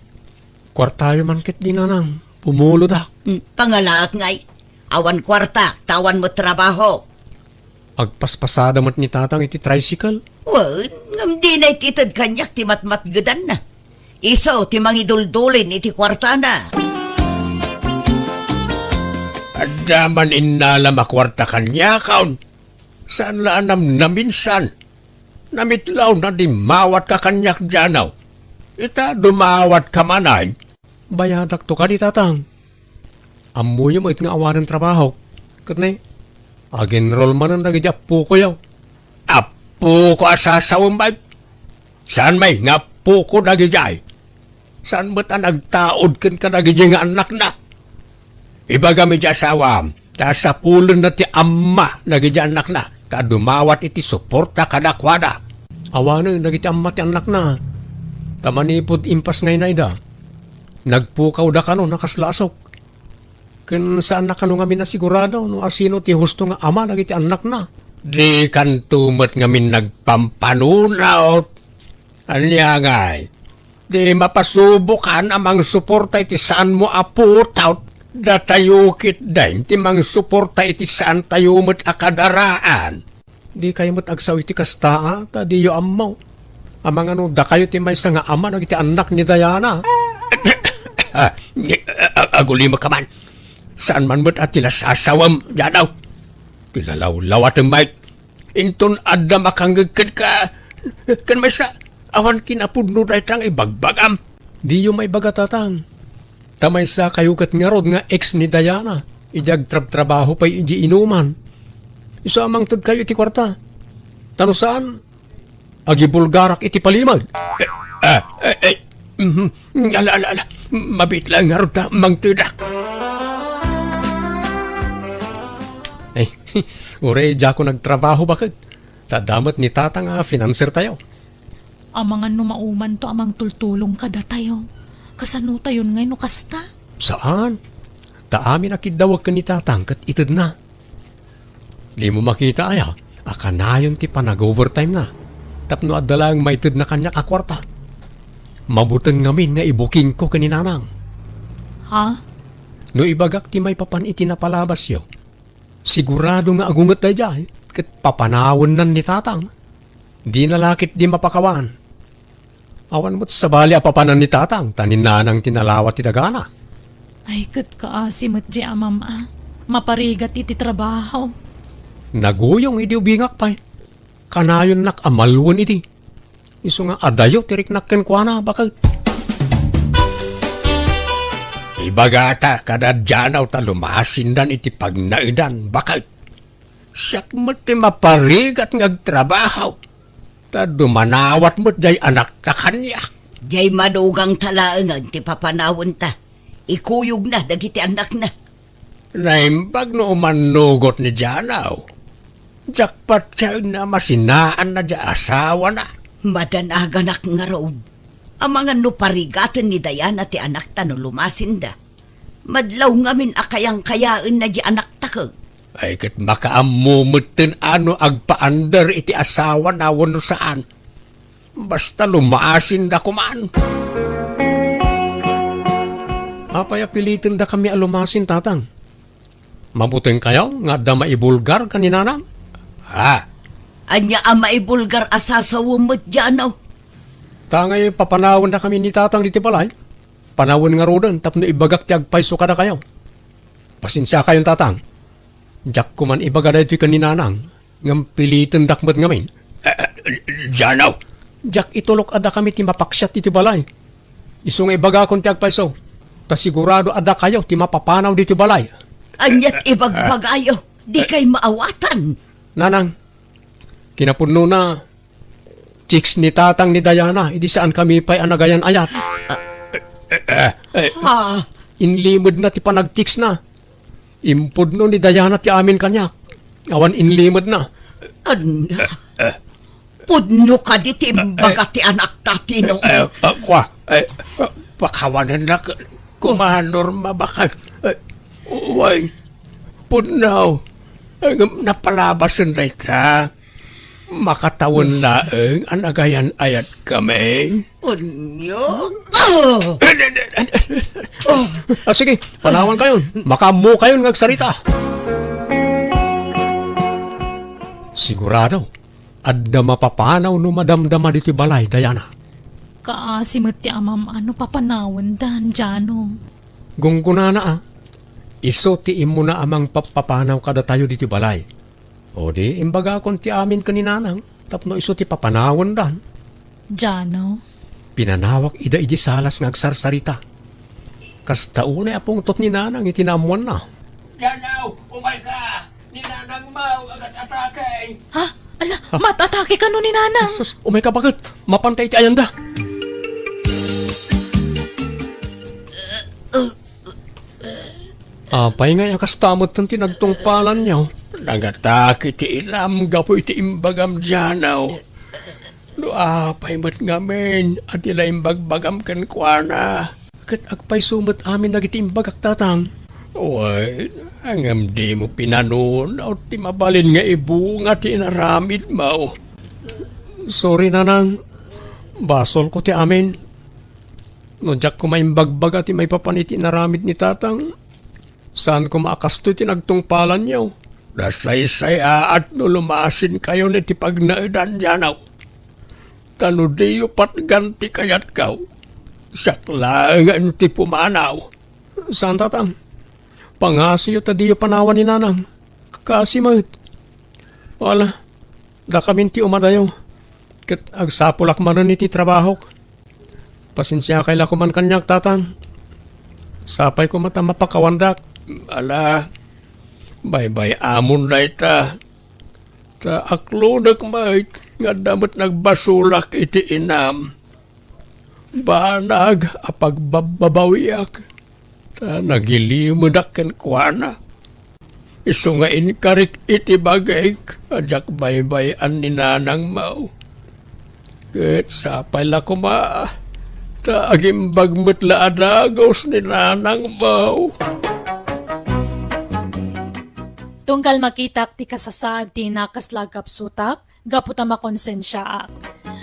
Kuartayo man ketdi, nanang, pumulodak. Hmm, pangalaak ngay. Awan kuarta, ta awan met trabaho. Agpaspasada met ni Tatang iti tricycle. Wen, ngem dinay ti ited kaniak ti matmatgedanna. Isu ti mangiduldulin iti kuartana. Adda man innalam a kuarta kaniakon. Saan la a namnaminsan. Namitlawna dimmawatka kaniak, Jano. Ita, dumawatka manen. Bayadakto kadi, Tatang. Ammoyo met nga awanen trabahok. Ket ne, ag-enroll manen dagiti appokoyo. Appoko a sasawem, bay. Saan may nga appoko dagidiay. Saan met a nagtaud ken kadagidi nga annakna. Ibagam iti asawam, ta sapulenna ti amma dagidi annakna, ta dumawat iti suporta kadakuada. Awanen dagiti amma ti annakna, ta manipud impas nga inayda, nagpukawda kano a kasla asok. Ken saanna kano ngamin a sigurado no asino ti husto nga ama dagiti annakna. Dikanto met ngamin nagpampanunot. Ania ngay? Di mapasubokan a mangsuporta iti saanmo a putot. Datayo ketdin ti mangsuporta iti saantayo met a kadaraan. Dikayo met agsao iti kasta, a, ta diyo ammo. Amangan no dakayo ti maysa nga ama dagiti annak ni Diana. Ah, a-, a-, agulimekka man. Saan man met a ti la sasawem, Jano. Ti lalawlawatem, Mike. Inton adda makangngeg kenka, ken maysa, awan kinapudno dayta nga ibagbagam. Diyo maibaga, Tatang. Ta maysakayo ket ngarud nga ex ni Diana, idi agtrabtrabaho pay idiay inuman. Isu a mangtedkayo iti kuarta. Ta no saan, agibulgarak iti palimed. Eh, ah, eh, eh, mhm. Ala, ala, ala. Mabiit laeng ngarud ta mangtedak. Eh, uray diakon agtrabaho, baket. Ta adda met ni Tatang a financertayo. Amangan no maumanto a mangtultulong kadatayo. Kasanotayon ngay no kasta? Saan. Ta amin a kiddawek ken ni Tatang ket itedna. Dimo makita aya a kanayon ti panag-overtime-na tapno adda laeng maitedna kaniak a kuarta. Mabuteng ngamin nga ibukingko ken ni Nanang. Ha? No ibagak ti maipapan iti napalabasyo, sigurado nga agunget daydiay ket papanawennan ni Tatang. Dina la ketdi mapakawan. Awan met sabali a papanan ni Tatang ta ni Nanang ti nalawa ti dagana. Ay, ket kaasi met diay amam a. Maparigat iti trabaho. Naguyong idi ubingak pay. Kanayonnak a malwen idi. Isu nga adayo ti riknak kenkuana, baket. Ibagata kada Jano ta lumasindan iti pagnaedan, baket. Siak met ti maparigat nga agtrabaho. Ta dumanawat met jay anakta kaniak. Jay madugangta laengen ti papanawenta. Ikuyogna dagiti annakna. Naimbag no umannugot ni Janaw. Diak patienna a masinaanna jay asawana. Madanaganak ngarud. Amangan no parigaten ni Diana ti anakta no lumasinda. Madlaw ngamin a kayangkayaenna jay anakta ket. Ay, ket makaammo metten a no agpaandar iti asawana wenno saan. Basta lumasinda koman. Apay a pilitendakami a lumasin, Tatang? Mabutengkayo nga adda maibulgar ken ni Nanang? Ha? Ania a maibulgar a sasawem met, Janaw? Ta ngay papanawendakami ni Tatang ditoy balay. Panawen ngaruden tapno ibagak ti agpayso kadakayo. Pasensiakayon, Tatang. Diak koman ibaga daytoy ken ni Nanang, ngem pilitendak met ngamin. Eh, eh, Janaw! Diak itulok a dakami ti mapaksiat ditoy balay. Isu nga ibagakon ti agpayso, ta sigurado a dakayo ti mapapanaw ditoy balay. Aniat ibagbagayo? Dikay maawatan. Nanang, kinapudnona, chicks ni Tatang ni Diana, idi saankami pay a nagayan-ayat. Eh, eh, eh. Ha? Inlimedna ti panagchicksna. Impudno ni Diana ti amin kaniak. Awan inlimedna. Ania? Pudno kadi ti imbaga ti anakta, Tino? Eh, eh, kua, eh, pakawanennak, kumanor mabakay. Eh, way, pudno. Eh, napalabasen dayta. Makatawen laeng a nagayan-ayatkami. Ania? Ah! Ah, sige, panawankayon. Makaammokayon nga agsarita. Sigurado, adda mapapanaw no madamdama ditoy balay, Diana. Kaasi met ti amam a no papanawendan, Jano. Gunggonana, a. Isu ti immuna a mangpapapanaw kadatayo ditoy balay. O di, imbagakon ti amin ken ni Nanang tapno isu ti papanawendan. Jano? Pinanawak ida idiay salas nga agsarsarita. Kasta unay a pungtot ni Nanang iti naammoanna. Jano, umayka! Ni Nanang Mau agat-atake! Ha? Ala, mat-atake kano ni Nanang? Sus, umayka baket! Mapanta iti ayanda! Apay ngay a kasta metten ti nagtungpalanyo? Nangatake ti inam gapu iti imbagam, Jano. No apay met ngamin a ti naimbagbagam kenkuana, ket agpayso met amin dagiti imbagak, Tatang. Wen, ngem dimo pinanunaw ti mabalin nga ibunga ti inaramidmo. Sorry, Nanang. Basolko ti amin. No diak koma imbagbaga ti maipapan iti inaramid ni Tatang, saan koma a kastoy ti nagtungpalanyo. Nasaysayaat no lumasinkayon iti pagnaedan, Jano. Ta no diyo patgan ti kayatko, siak laengen ti pumanaw. Saan, Tatang. Pangasiyo ta diyo panawan ni Nanang. Kaasi met. Wala, dakamin ti umadayo. Ket agsapulak manen iti trabahok. Pasensiakay la koman kaniak, Tatang. Sapay koma ta mapakawandak. Ala, baybay-amon dayta. Ta aklonek met nga adda met nagbasolak iti inam. Banag a pagbabbabawiak, ta nagilimedak kenkuana. Isu nga inkarik iti bagik a diak baybay-an ni Nanang Mau. Ket sapay la koma, ta agimbag met la a dagus ni Nanang Mau. Tunggal makitak ti kasasaad ti inakasla a gapsutak, gapu ta makonsensiaak.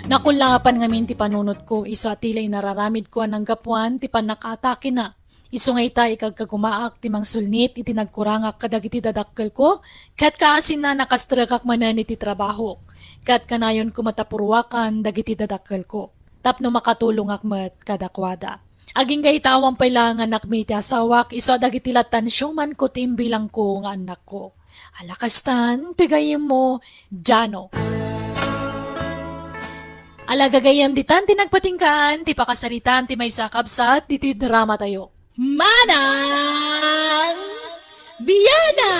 Nakullaapan ngamin ti panunotko, isu a ti la inararamidko a nanggapuan ti pannakaatakena. Isu nga ita, ikagkagumaak ti mangsulnit iti nagkurangak kadagiti dadakkelko, ket kaasinna, nakastrekak manen iti trabahok. Ket kanayonko met a purruakan dagiti dadakkelko, tapno makatulongak met kadakuada. Agingga ita, awan pay la nga nakmi ti asawak, isu a dagiti lattan siomanko ti imbilangko nga annakko. Ala kastan, ti gayyemmo, Jano. Ala gagayyem, ditan ti nagpatinggaan ti pakasaritaan ti maysa a kabsat ditoy dramatayo. Manang Biana!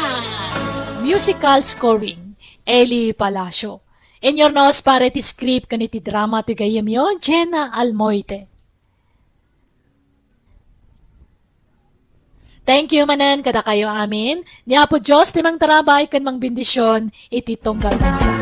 Musical scoring, Eli Palacio. Inurnos para iti script ken iti drama ti gayyemyo, Jenna Almoite. Thank you manen kadakayo amin. Ni Apo Dios ti mangtarabay ken mangbendisyon iti tunggal maysa.